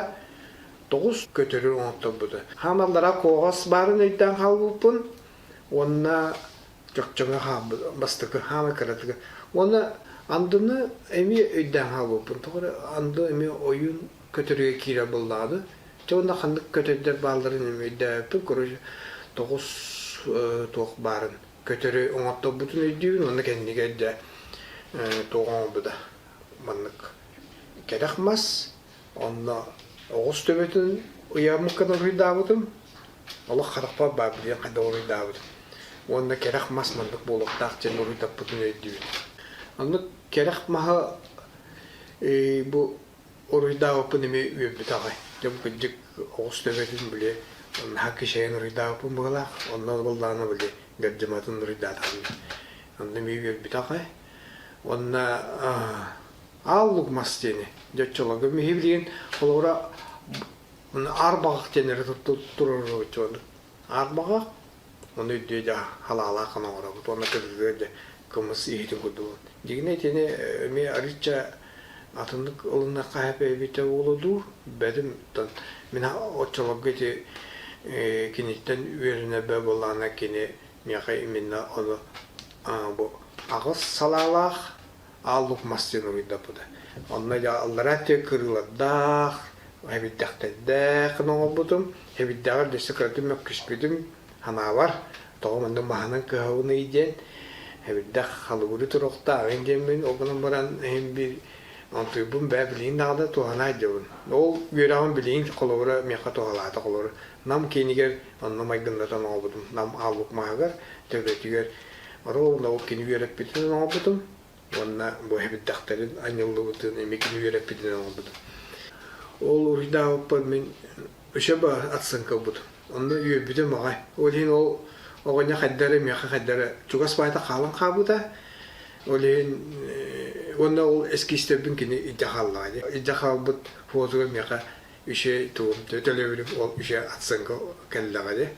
тоҕус көтөрү оҥотторбута. Хаамаллара куоҕас баарын өйдөөн хаалбыппын уонна чөкчөҥө хаалбыт бастакы хаама кыратыгар. Уонна андыны эмиэ өйдөөн хаалбыппын. Тоҕо эрэ анды эмиэ ойуун көтөрүгэр киирэр буоллаҕына, дьэ уонна ханнык көтөрдөр баалларын эмиэ өйдөөбөппүн. Короче, тоҕус туох баарын көтөрү оҥотторбутун өйдүүбүн уонна кэннигэр дьэ туох оҥорбута маннык кэрэх мас Онно оҕус төбөтүн ыйааммыкка уруһуйдаабытым. Олох харахпар баар билигин хайдах уруһуйдаабытым. Уонна кэрэх мас маннык буолуохтаах диэн уруһуйдаппытын өйдүүбүн. Оннук кэрэх маһы бу уруһуйдаабыппын эмиэ үөрбүт аҕай. Дьэ бу кырдьык оҕус төбөтүн били наһаа кичэйэн уруһуйдаабыппын быһыылаах. Онно буоллаҕына били гардематын уруһуйдаатаҕым. Онно эмиэ үөрбүт аҕай. Уонна Аал лук мас диэни дьэ оччолорго миһи билигин холобура аар баҕах диэн эрэ туруорубут оннук аар баҕах ону үрдүө дьэ халаалаах гына оҥоробут уонна кыргыга дьэ кымыс иһитин курдук дьигинэ итини эмиэ арыычча атыннык ылыннахха эбитэ буолуо дуу бэтим мин оччолорго ити киниттэн үөрэнэрбэ буоллаҕына кини миэхэ именно ону бу аҕыс салаалаах Аал Лук мас диэн уруйдаппыта. Онно дьэ аллараа өттүгэр кырыылардаах, эбирдэхтэрдээх гына оҥорбутум. Эбирдэҕэр өссө кыратык мөккүспүтүм санаабар, тоҕо маннык маһынан кыһабыный диэн. Эбирдэх халыбыры туруохтааҕын диэммин, ол гынан баран иһин биир Онтуйбун бээ билигин даҕаны туһана сылдьабын. Ол үөрэҕим билигин холобура миэхэ туһалаата холобура. Нам киинигэр онно майгыннатан оҥорбутум. Нам Ааллык маһыгар, төбөтүгэр ровно ол кини үөрэппитинэн оҥорбутум. Уонна бу эбиттэхтэрин анньыллыбытын эмиэ кини үөрэппитинэн оҥорбутум. Ол уруйдаабыппар мин өсө оценка ылбытым. Онно үөрбүтүм аҕай. Ол иһин ол оҕонньор хайда эрэ миэхэ хайда эрэ чугас баайта хаалан хаалбыта. Ол иһин уонна ол эскизтэрбин кини илдьэ хааллаҕа дии. Илдьэ хаалбыт фотогар миэхэ үчүгэй тугум төлөбүрүм ол үчүгэй оценка кэллэҕэ дии.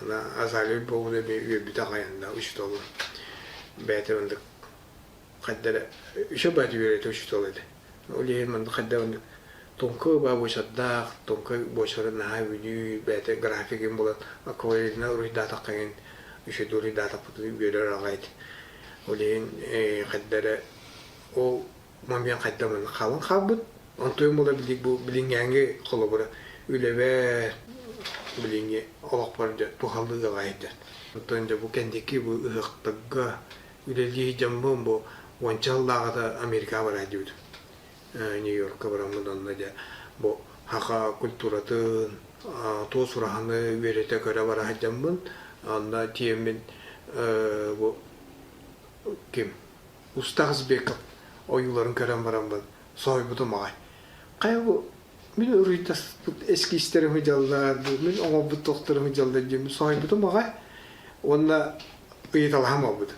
Ана Азалия Львовна эмиэ үөрбүтэ аҕай онно учууталым. Бэйэтэ оннук хайда эрэ үчүгэй баайта үөрэтэ учуутал этэ. Ол иһин манна хайда оннук тонкой баа буочардаах, тонкой буочары наһаа бүлүү бэйэтэ графигын булан акварельнай уруһуйдаатахха иҥин үчүгэй уруһуйдаатахпытын үөрэр аҕай этэ. Ол иһин хайда эрэ ол момент хайда манна хаалан хаалбыт. Онтуйум була билик бу билиҥҥээҥҥи холобура үлэбэр билиҥҥи олохпор дьэ туһалыы аҕай дьэ. Оттон дьэ бу кэнники бу ыһыахтарга үлэлии дьоммун бу уонча сыллааҕыта Америкаҕа бараа диэбитим. Нью-Йоркка бараммын онно дьэ бу саха культуратын туос ураһаны үөрэтэ көрө бара сылдьаммын онно тиийэммин бу ким Устах Избеков ойууларын көрөн бараммын соһуйбутум аҕай. Хайа бу мин уруйдаспыт эскизтэрим сылдьаллар, бу мин оҥорбут туохтарым сылдьаллар диэммин соһуйбутум аҕай. Уонна ыйыталаһан буолбут.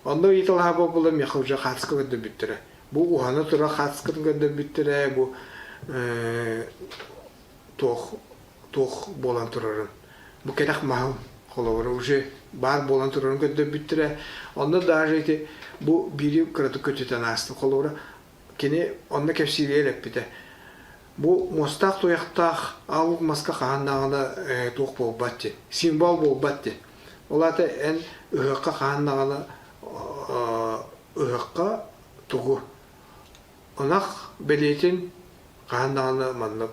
Онно ыйыталаһа буолбула миэхэ уже хаацка көрдөрбүттэрэ. Бу уһана турар хаацкатын көрдөрбүттэрэ, бу туох туох буолан турарын. Бу кэтэх маһым холобура уже баар буолан турарын көрдөрбүттэрэ. Онно даже ити бу биири кыратык көтүтэн ааста. Холобура кини онно кэпсииригэр эппитэ. Бу муостаах туйахтаах аалык маска хаһан даҕаны туох буолбат дии, символ буолбат дии. Ол аата эн ыһыахха хаһан даҕаны ыһыахха тугу ынах бэлиэтин хаһан даҕаны маннык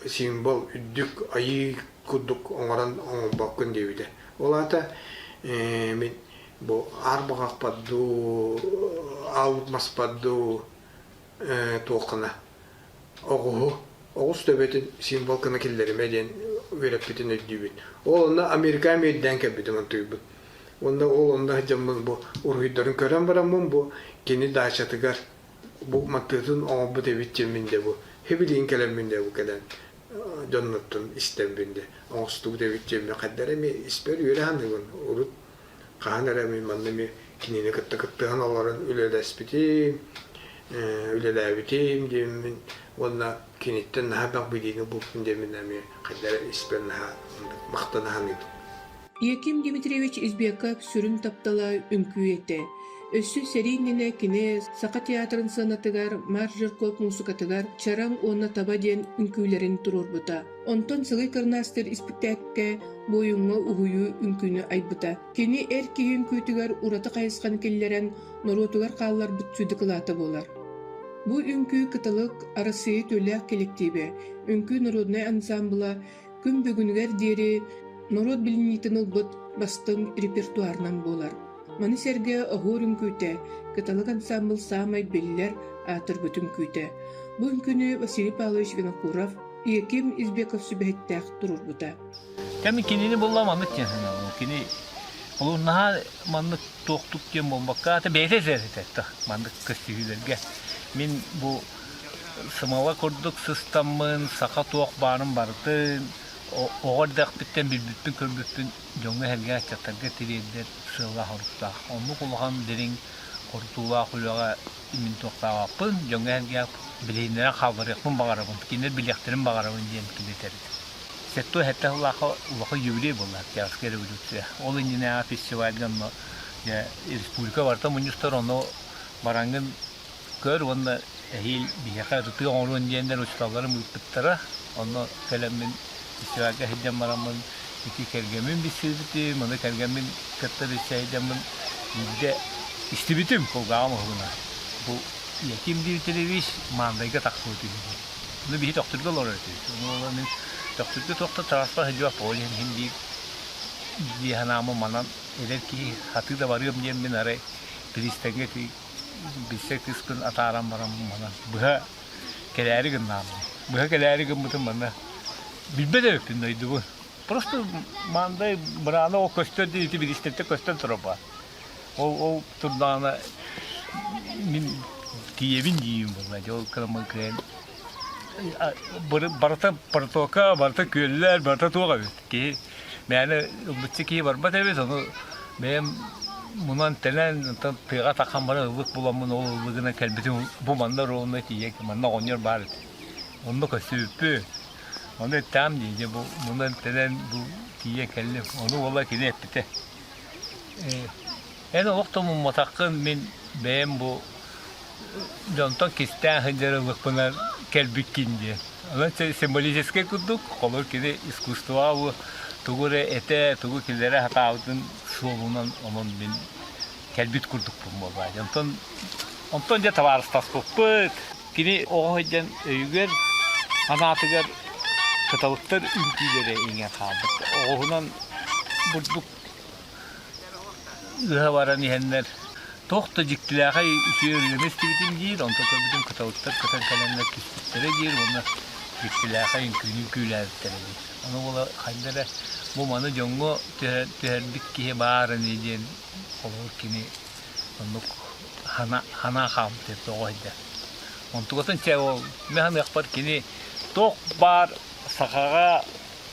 символ үрдүк айыы курдук оҥорон оҥорбоккун диэбитэ. Ол аата мин бу аар баҕахпар дуу, аал маспар дуу туоххана оҕуһу оҕус төбөтүн символ гына киллэримэ диэн үөрэппитин өйдүүбүн. Ол онно Америка эмиэрдээн кэлбитим онтуйбут. Уонна ол онно сылдьаммын бу уруһуйдарын көрөн бараммын бу кини даачатыгар бу мантыытын оҥорбут эбит диэммин дэ бу хибилиин кэлэммин дэ бу кэлэн дьоннортон истэммин дэ оҥостубут эбит диэммин хайдах эрэ эмиэ испэр үөрэ саныыбын урут хаһан эрэ мин манна эмиэ кинини кытта кыттыһан олорон үлэлэспитим, үлэлээбитим диэммин уонна киниттэн наһаа элбэх билиини бултум диэммин эмиэ хайдах эрэ испэр наһаа махтана саныыбын. Яким Дмитриевич Избеков сүрүн таптала үҥкүү этэ. Өссө сэрии иннинэ кини Саха театрын сыанатыгар Марк Жирков муусукатыгар «Чараҥ уонна таба» диэн үҥкүүлэрин туруорбута. Онтон Сылый Кырнаастыр испиктээккэ буойуҥҥа уһуйуу үҥкүүнү айбыта. Кини эр киһи үҥкүүтүгэр ураты хайысханы киллэрэн, норуотугар хаалларбыт сүдү кылаата буолар. Бу үҥкүү Кыталык Арассыыйа үтүөлээх кэлэктиибэ, үҥкүү народнай ансаамбыла күн бүгүнүгэр диэри норуот билиниитин ылбыт бастыҥ репертуарынан буолар. Маны сэргэ Оһуор үҥкүүтэ Кыталык ансаамбыл саамай биллэр, аатырбыт үҥкүүтэ. Бу үҥкүүнү Василий Павлович Винокуров Яким Избеков сүбэһиттээх туруорбута. Кэми кинини булла маннык диэн санаабын. Кини олус наһаа маннык туохтук диэн буолбакка, ата бэйэтэ этэр маннык көстүһүүлэргэ. Мин бу сымала курдук сыстаммын, саха туох баарын барытын оҕо эрдэхпиттэн билбиппин көрбүппүн дьоҥҥо-сэргэҕэ ыччаттарга тириэрдэр сыаллаах-соруктаах. Оннук улахан дириҥ хорутуулаах үлэҕэ мин туохтаабаппын, дьоҥҥо-сэргэҕэ билиһиннэрэн хаалларыахпын баҕарабын, кинилэр билиэхтэрин баҕарабын диэн кини этэр. 77 сыллаахха улахан юбилей буолла Октябрьская революция. Ол иннинээҕи фестивальга онно дьэ республика барыта мунньустар, ону бараҥҥын көр уонна эһиил биһиэхэ ырытыы оҥоруон диэннэр учууталларым ыыппыттара. Онно кэлэммин фестивальга сылдьан бараммын ити кэргэммин билсибитим, ону кэргэммин кытта билсэ сылдьаммын биирдэ истибитим кулгааҕым уһугуна. Бу Яким Дмитриевич Маандайга тахсыбыт үһү диэн. Ону биһи Төхтүргэ олорор этибит. Ону мин Төхтүргэ туох да транспорт сылдьыбат ол иһин иһин биир дии санааммын манан эдэр киһи хатыы да барыам диэммин арай бириистэҥҥэ ити. билсэ кыыспын атааран баран манан быһа кэлээри гыннаам. Быһа кэлээри гыммытым манна билбэт эбиппин дойдубун. Просто мандай быраана ол көстөр диэн ити бириистэртэн көстөн турар баар. Ол ол турдаҕына мин тиийэбин диибин буолла дьэ ол кыраммын кыайан барыта протока, барыта күөллэр, барыта туох эбит. Киһи мээнэ ылбычча киһи барбат эбит, ону бэйэм мунан тэнэн, онтон тыаҕа таххан баран ыллык буламмын ол ыллыгынан кэлбитим бу манна ровно тиийэн манна оҕонньор баар этэ. Онно көстүбүппүт. Ону эттэҕим дии, дьэ бу мунан тэнэн бу тиийэн кэллим. Ону уола кини эппитэ. Эн олох да мумматаххын мин бэйэм бу дьонтон кистээн сылдьар ыллыкпынан кэлбиккин диэн. Онон символическай курдук, холобур кини искусствоҕа бу тугу эрэ этэ, тугу киллэрэ сатаабытын суолунан онон мин кэлбит курдукпун буоллаа. Онтон онтон дьэ табаарыстаспыппыт. Кини оҕо сылдьан өйүгэр, анаатыгар кыталыктар үҥкүүлэрэ иҥэн хаалбыт. Оҕуһунан бурдук ыһа баран иһэннэр туох да дьиктилээхэй үтүө ырыаны истибитим диир, онтон көрбүтүм кыталыктар көтөн кэлэннэр түспүттэрэ диир уонна дьиктилээхэй үҥкүүнү үҥкүүлээбиттэрэ диир. Ону буола хайда эрэ бу маны дьоҥҥо түһэрбит киһи баар ини диэн холобур кини оннук ханаа хаалбыт эбит оҕо сылдьан. Онтукатын чэ ол мин саныахпар кини туох баар сахаҕа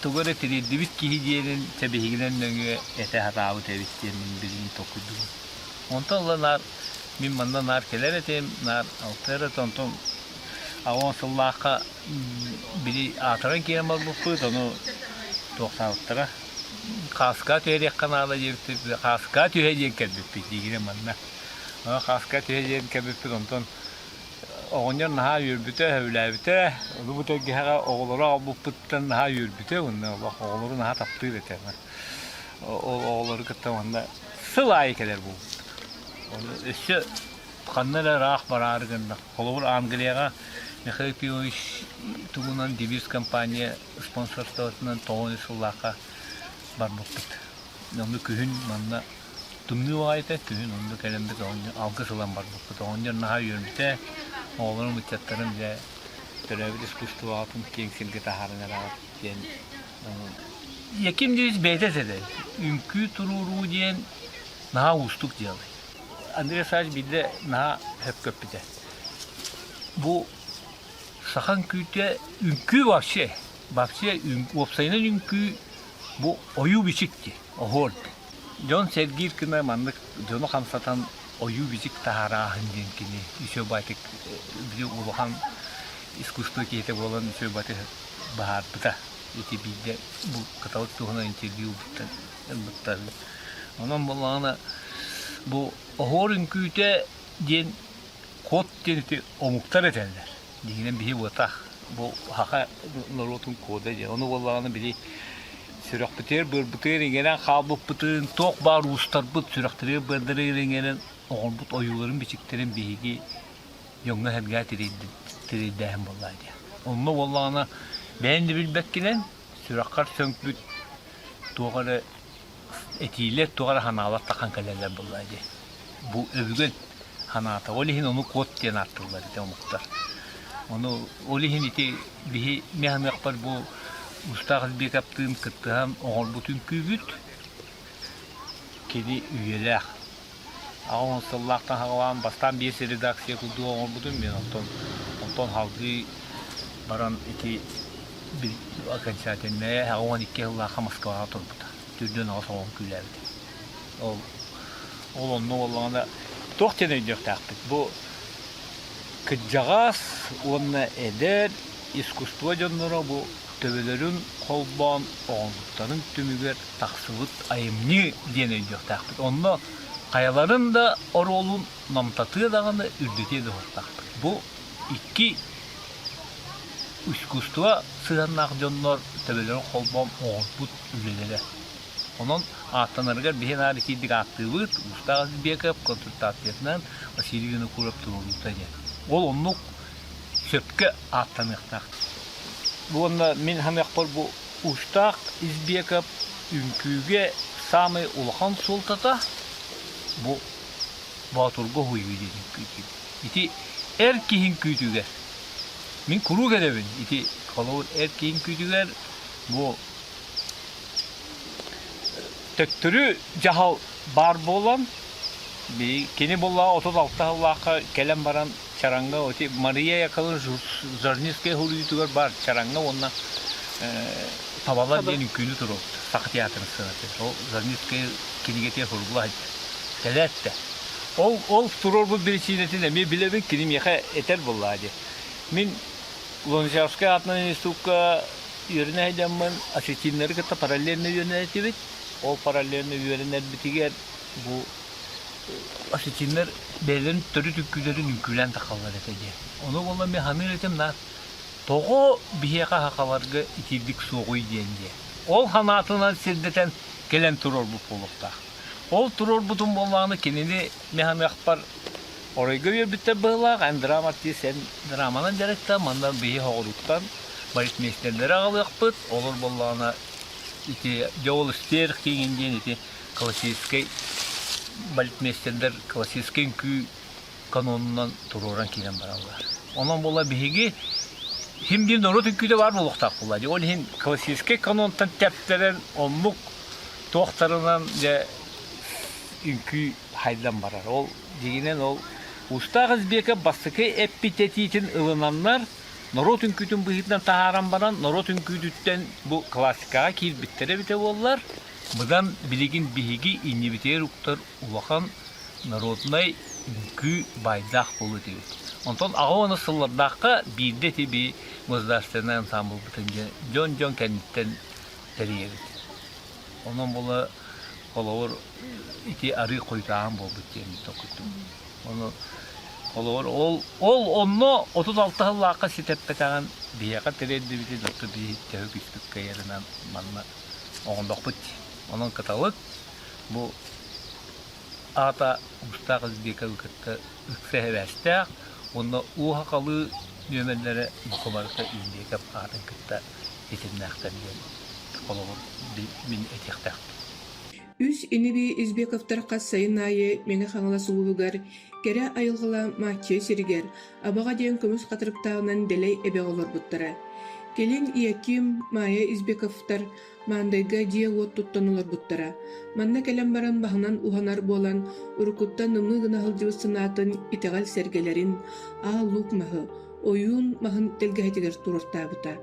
тугу эрэ тириэрдибит киһи диэнин чэбиһигинэн нөҥүө этэ сатаабыт эбит диэн мин билигин толкуйдуубун. Онтон ыла наар мин манна наар кэлэр этим, наар алтыар этэ, онтон аҕыс сыллаахха били аатыран киирэн барбыппыт, ону туохтаабыттара хааска түһэриэххэ наада диэбиттэр, хааска түһэ диэн кэлбиппит диигинэ манна. Хааска түһэ диэн кэлбиппит, онтон Оҕонньор наһаа үөрбүтэ, сөбүлээбитэ. Ону бу тэлгэһэҕэ оҕолору аҕалбыппыттан наһаа үөрбүтэ уонна олох оҕолору наһаа таптыыр этэ. Ол оҕолору кытта манна сыл аайы кэлэр буолбут. Ону өссө ханна эрэ ыраах бараары гынна. Холобур, Англияҕа Михаил Петрович тугунан Девиз компания спонсорствотынан 9 сыллаахха барбыппыт. Ону күһүн манна Тымныы баҕайыта күһүн онно кэлэммит оҕонньор алгыс ылан барбыппыт. Оҕонньор наһаа үөрбүтэ, оҕолорум, ыччаттарым дьэ төрөөбүт искусствоҕытын киэҥ сиргэ таһааран эрэҕит диэн Яким Дивич бэйэтэ этэ үҥкүү туруоруу диэн наһаа уустук дьыала. Андрей Александрович биирдэ наһаа сөпкө эппитэ. Бу саха үҥкүүтэ үҥкүү вообще вообще уопсайынан үҥкүү бу ойуу-бичик дии, оһуор дии. Дьон сэргиир гына маннык дьону хамсатан ойуу-бичик таһаарааһын диэн кини үчүгэй баайтык били улахан искусство киһитэ буолан үчүгэй баайтык быһаарбыта. Ити биирдэ бу кыталык туһунан интервью ылбыттар. Онон буоллаҕына бу оһуор үҥкүүтэ диэн код диэн ити омуктар этэллэр. Дьиҥинэн биһи буотах бу саха норуотун кода диэн. Ону буоллаҕына били сүрэхпитигэр быарбытыгар иҥэрэн хаалбыппытын туох баар уустарбыт сүрэхтэригэр быардарыгар иҥэрэн оҥорбут ойууларын бичиктэрин биһиги дьоҥҥо-сэргэҕэ тириэрдээһин буоллаа дии. Онно буоллаҕына бэйэҥ да билбэккинэн сүрэххэр сөҥпүт туох эрэ этиилэр туох эрэ санаалар тахан кэлэллэр буоллаа дии. Бу өбүгэн санаата. Ол иһин ону код диэн ааттыыллар ити омуктар. Ону ол иһин ити биһи мин саныахпар бу Устаах Избекаптыын кыттыһан оҥорбут үҥкүүбүт кини үйэлээх. Аҕа сыллаахтан саҕалаан бастаан биэс редакция курдук оҥорбутум мен онтон онтон салгыы баран ити окончательнайа 82 сыллаахха Москваҕа турбута. Түрдүөн аҕыс оҕом күүлээбитэ. Ол ол онно буоллаҕына туох диэн өйдүөхтээхпит? Бу кырдьаҕас уонна эдэр искусство дьонноро бу төбөлөрүн холбоон оҕолуктарын түмүгэр тахсыбыт айымньы диэн өйдүөхтээхпит. Онно хайаларын да оруолун намтатыа даҕаны, үрдэтиэ да суохтаахпыт. Бу икки искусство сыһыаннаах дьоннор төбөлөрүн холбоон оҥорбут үлэлэрэ. Онон ааттанарыгар биһи наар итиирдик ааттыыбыт, Устаах Избеков консультациятынан Василий Винокуров туруоруута диэн. Ол оннук сөпкө ааттаныахтаах. Уонна мин саныахпар бу Устаах Избеков үҥкүүгэ саамай улахан суолтата бу. Боотурга уһуйуу диэн үҥкүү Ити эр киһи үҥкүүтүгэр мин куруук эрэбин ити холобур эр киһи үҥкүүтүгэр бу төттөрү дьаһал баар буолан кини буоллаҕа 36 сыллаахха кэлэн баран Чараҥҥа ити Мария Яковлевна Жорницкая суруйуутугар баар Чараҥҥа уонна Табалар диэн үҥкүүнү туруорбут Саха театрын сценатыгар. Ол Жорницкая кинигэтигэр сурулла сылдьар. Кэлээт да. Ол, ол туруорбут биричиинэтин эмиэ билэбин, кини миэхэ этэр буоллаҕа дии. Мин Луначарскай аатынан институкка үөрэнэ сылдьаммын осетиннары кытта параллельно үөрэнэр этибит. Ол параллельно үөрэнэрбитигэр бу осетиннар бэйэлэрин төрүт үҥкүүлэрин үҥкүүлээн тахаллар этэ диэн. Ону буолла мен саныыр этим на тоҕо биһиэхэ сахаларга итирдик суоҕуй диэн диэ. Ол санаатынан сирдэтэн кэлэн туруорбут буолуохтаах. Ол туруорбутум буоллаҕына кинини мен саныахпар оройго үөрбүттэр быһыылаах эн драма артист эн драманан дьарыктан манна биһи хоҕуруттан балетмейстердери аҕалыахпыт олор буоллаҕына ити дьол стерх киҥин диэн ити классическай балетмейстердэр классическай үҥкүү канонунан туруоран киирэн бараллар. Онон буола биһиги хим диэн норуот үҥкүүтэ баар буолуохтаах буолла. Ол иһин классическай канонтан тэптэрэн оннук туохтарынан дьэ үҥкүү хайдан барар. Ол дьиҥинэн ол Устаах Избеков бастакы эппит этиитин ылынаннар норуот үҥкүүтүн быһыытынан таһааран баран норуот үҥкүүтүттэн бу классикаҕа киирбиттэрэ эбитэ буоллар Быдан билигин биһиги иннибитигэр уктар улахан народнай үҥкүү баайдаах буолуо этибит. Онтон аҕа уона сыллардаахха биирдэ ити би государственнай ансамблбытын дьон-дьон кэнниттэн тэрийэбит. Онон буола холобур ити арыы хойутааһын буолбут диэн токуттум. Ону холобур ол ол онно 36 сыллаахха ситэппэтэҕин биһиэхэ тириэрдибитин отто биһи төһө күүспүт кыайарынан манна оҕондохпут дии. Онон кыталык бу аата Устаах Избековы кытта ыкса эбээстээх уонна уу-хахалыы нүөмэрдэрэ бука барыта Избеков аатын кытта ситимнээхтэр диэн холобур мин этиэхтээхпин. Үс ини-бии Избековтар хас сайын аайы Мэҥэ Хаҥалас улууһугар кэрэ айылҕалаах Мааччыйа сиригэр Абаҕа диэн көмүс хатырыктааҕынан дэлэй эбэҕэ олорбуттара. Кэлин Иаким, Майя Избековтар Маандайга дьиэ-уот туттан олорбуттара. Манна кэлэн баран баһынан уһанар буолан, уруккуттан ымыы гына сылдьыбыт санаатын итэҕэл сэргэлэрин, аал-луук маһы, ойуун маһын тэлгэһэтигэр туруортаабыта.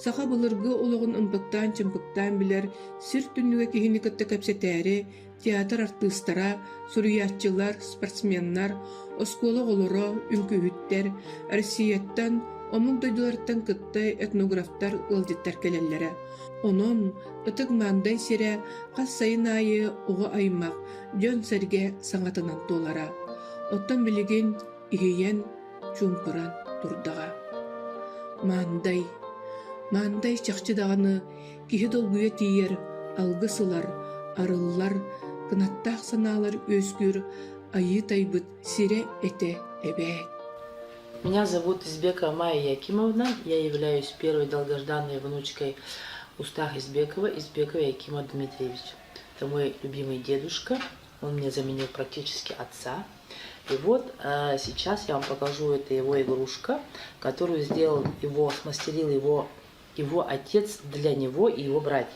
Саха былыргы олоҕун ымпыктаан-чымпыктаан билэр сир түннүгэ киһини кытта кэпсэтээри театр артыыстара, суруйааччылар, спортсменнар, оскуола оҕолоро, үҥкүүһүттэр, Россияттан, омук дойдуларыттан кытта этнографтар, ыалдьыттар кэлэллэрэ. Онон Ытык Мандай сирэ хас сайын аайы оҕо аймах, дьон-сэргэ саҥатынан туолара. Оттон билигин иһийэн, чуумпуран турдаҕа. Мандай, Мандай чахчы даҕаны Киһи долгуйа тиийэр, алгыс ылар, арыллар, кынаттаах санаалар үөскүүр айыы тайбыт сирэ этэ эбээт. Меня зовут Избекова Майя Якимовна. Я являюсь первой долгожданной внучкой Устах Избекова, Избекова Якима Дмитриевича. Это мой любимый дедушка. Он мне заменил практически отца. И вот э, сейчас я вам покажу, это его игрушка, которую сделал его, смастерил его его отец для него и его братьев.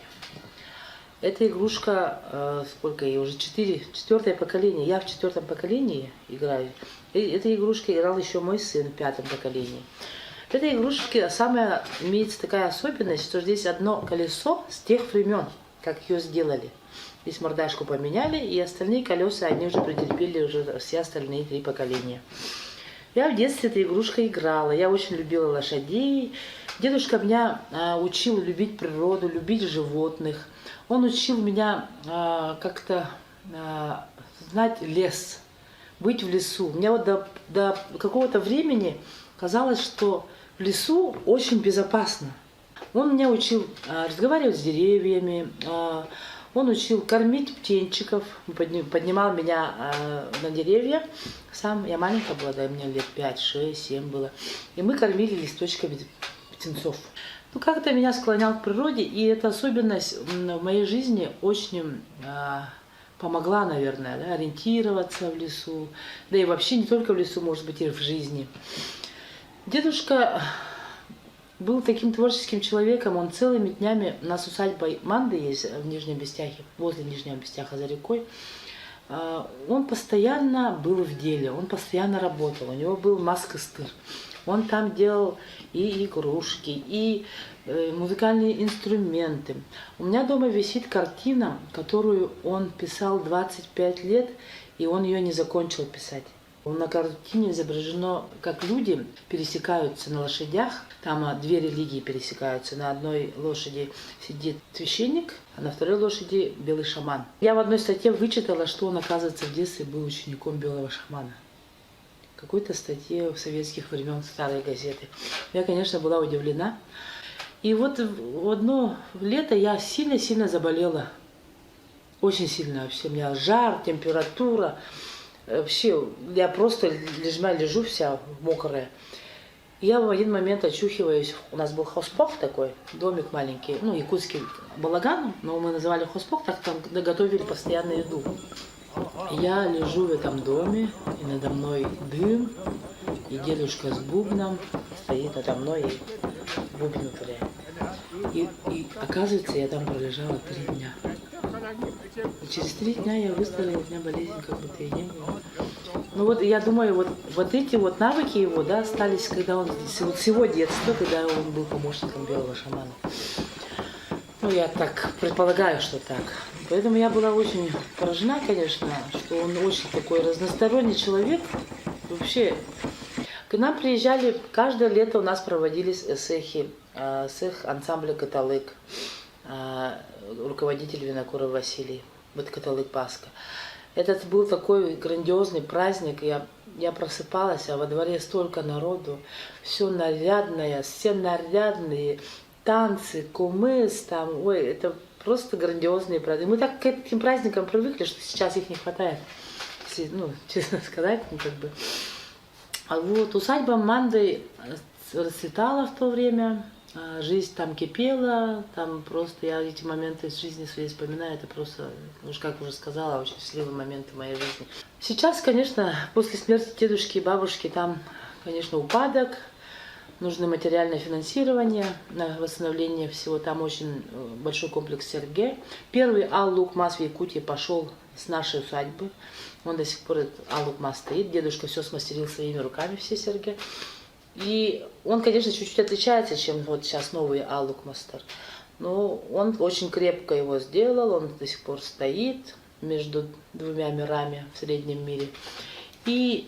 Эта игрушка, э, сколько ей уже, четыре, четвертое поколение, я в четвертом поколении играю. И этой игрушкой играл еще мой сын в пятом поколении. В этой игрушке самая имеется такая особенность, что здесь одно колесо с тех времен, как ее сделали. Здесь мордашку поменяли, и остальные колеса они уже претерпели уже все остальные три поколения. Я в детстве этой игрушкой играла. Я очень любила лошадей. Дедушка меня а, учил любить природу, любить животных. Он учил меня а, как-то а, знать лес, быть в лесу. Мне вот до, до какого-то времени казалось, что в лесу очень безопасно. Он меня учил разговаривать с деревьями, он учил кормить птенчиков, поднимал меня на деревья. Сам я маленькая была, да, мне лет 5, 6, 7 было. И мы кормили листочками птенцов. Ну, как-то меня склонял к природе, и эта особенность в моей жизни очень. помогла, наверное, да, ориентироваться в лесу, да и вообще не только в лесу, может быть, и в жизни. Дедушка был таким творческим человеком, он целыми днями, у нас усадьба Манды есть в Нижнем Бестяхе, возле Нижнего Бестяха за рекой, он постоянно был в деле, он постоянно работал, у него был маскостыр. Он там делал и игрушки, и музыкальные инструменты. У меня дома висит картина, которую он писал 25 лет, и он ее не закончил писать. На картине изображено, как люди пересекаются на лошадях. Там две религии пересекаются. На одной лошади сидит священник, а на второй лошади белый шаман. Я в одной статье вычитала, что он, оказывается, в детстве был учеником белого шамана. В какой-то статье в советских времен старой газеты. Я, конечно, была удивлена. И вот в одно лето я сильно-сильно заболела. Очень сильно вообще. У меня жар, температура. Вообще, я просто лежма, лежу вся мокрая. Я в один момент очухиваюсь. У нас был хоспох такой, домик маленький, ну, якутский балаган, но мы называли хоспох, так там готовили постоянно еду. Я лежу в этом доме, и надо мной дым, и дедушка с бубном стоит надо мной и бубен ударяет. И оказывается, я там пролежала 3 дня. И через 3 дня я выздоровела, у меня болезнь как будто и не было. Ну вот я думаю, вот эти вот навыки его, да, остались, когда он, вот с его детства, когда он был помощником белого шамана. Ну, я так предполагаю, что так. Поэтому я была очень поражена, конечно, что он очень такой разносторонний человек. Вообще, к нам приезжали, каждое лето у нас проводились ыһыахи, ыһыах ансамбля «Кыталык», руководитель Винокуров Василий, вот Кыталык Пасха. Этот был такой грандиозный праздник. Я просыпалась, а во дворе столько народу, все нарядное, все нарядные, танцы, кумыс там, ой, это просто грандиозные праздники. Мы так к этим праздникам привыкли, что сейчас их не хватает, если, ну, честно сказать, ну, как бы. А вот усадьба Манды расцветала в то время, жизнь там кипела, там просто я эти моменты из жизни своей вспоминаю, это просто, уж как уже сказала, очень счастливые моменты в моей жизни. Сейчас, конечно, после смерти дедушки и бабушки там, конечно, упадок, нужно материальное финансирование на восстановление всего. Там очень большой комплекс сэргэ. Первый Аал Луук Мас в Якутии пошел с нашей усадьбы. Он до сих пор, этот Аал Луук Мас, стоит. Дедушка все смастерил своими руками, все сэргэ. И он, конечно, чуть-чуть отличается, чем вот сейчас новый Аал Луук Мастар. Но он очень крепко его сделал, он до сих пор стоит между двумя мирами в среднем мире. И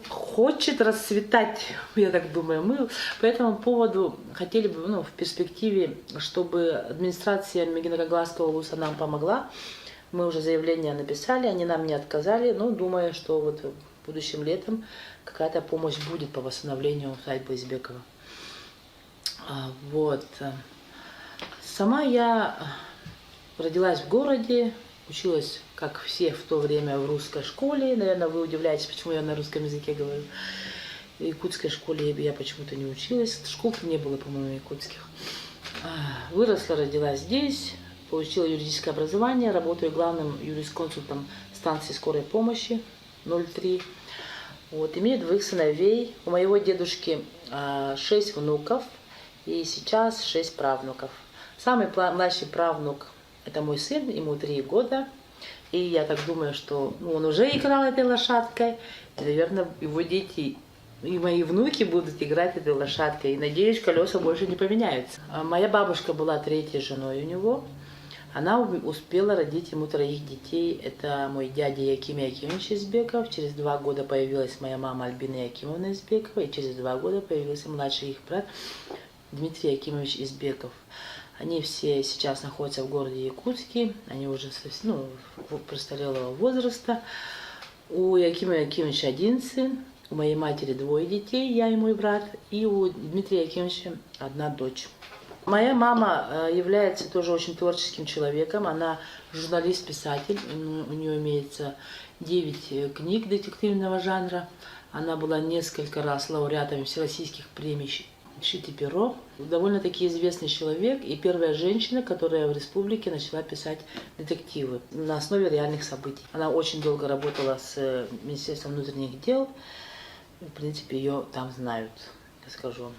хочет расцветать, я так думаю. Мы по этому поводу хотели бы, ну, в перспективе, чтобы администрация Мегино-Кангаласского улуса нам помогла. Мы уже заявление написали, они нам не отказали, но думаю, что вот будущим летом какая-то помощь будет по восстановлению усадьбы Избекова. Вот. Сама я родилась в городе, училась, как все в то время, в русской школе. Наверное, вы удивляетесь, почему я на русском языке говорю. В якутской школе я почему-то не училась. Школ не было, по-моему, якутских. Выросла, родилась здесь, получила юридическое образование, работаю главным юрисконсультом станции скорой помощи 03. Вот, имею двоих сыновей. У моего дедушки шесть внуков и сейчас шесть правнуков. Самый младший правнук – это мой сын, ему 3 года. И я так думаю, что, ну, он уже играл этой лошадкой. И, наверное, его дети и мои внуки будут играть этой лошадкой. И, надеюсь, колеса больше не поменяются. А моя бабушка была третьей женой у него. Она успела родить ему троих детей. Это мой дядя Яким Якимович Избеков. Через 2 года появилась моя мама Альбина Якимовна Избекова. И через 2 года появился младший их брат Дмитрий Якимович Избеков. Они все сейчас находятся в городе Якутске. Они уже, ну, престарелого возраста. У Якима Якимовича один сын, у моей матери двое детей, я и мой брат, и у Дмитрия Якимовича одна дочь. Моя мама является тоже очень творческим человеком. Она журналист-писатель. У нее имеется 9 книг детективного жанра. Она была несколько раз лауреатом всероссийских премий. «Шить перо». Довольно-таки известный человек и первая женщина, которая в республике начала писать детективы на основе реальных событий. Она очень долго работала с Министерством внутренних дел. В принципе, ее там знают, я скажу.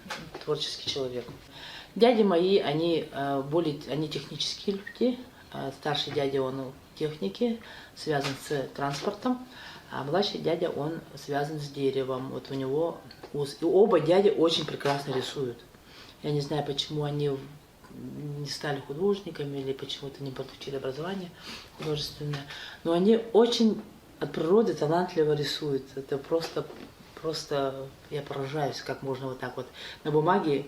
Творческий человек. Дяди мои, они более, они технические люди. Старший дядя, он в технике, связан с транспортом, а младший дядя, он связан с деревом. Вот у него и оба дяди очень прекрасно рисуют. Я не знаю, почему они не стали художниками или почему-то не получили образование художественное, но они очень от природы талантливо рисуют. Это просто, просто я поражаюсь, как можно вот так вот на бумаге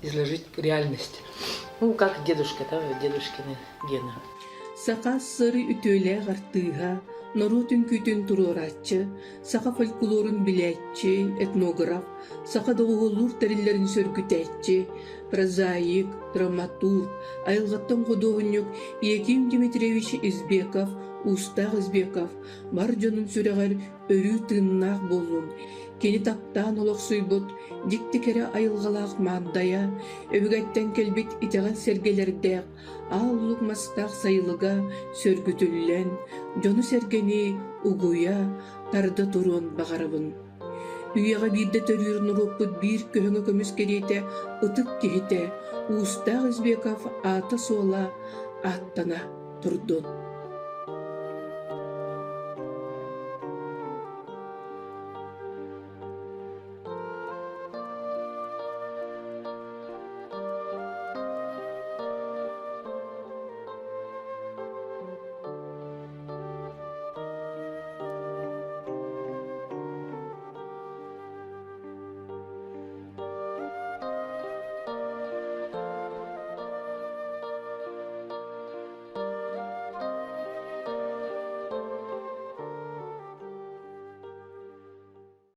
изложить реальность. Ну, как дедушка, да, дедушкины гены. Саха ССР үтүөлээх артыыһа, норуот үҥкүүтүн туруорааччы, саха фольклорун билээччи, этнограф, саха доҕуһуоллуур тэриллэрин сөргүтээччи, прозаик, драматург, айылҕаттан худуоһунньук Яким Дмитриевич Избеков, Уустаах Избеков бар дьонун сүрэҕэр өрүү тыыннаах буоллун, кини таптаан олохсуйбут дьикти кэрэ айылҕалаах Маандайа, өбүгэттэн кэлбит итэҕэл сэргэлэрдээх аал-лук мастаах сайылыга сөргүтүллэн, дьону-сэргэни угуйа, тарда туруон баҕарабын. Үйэҕэ биирдэ төрүүр норуоппут биир көһөҥө көмүс кэриэтэ ытык киһитэ Уустаах Избеков аата-суола ааттана турдун.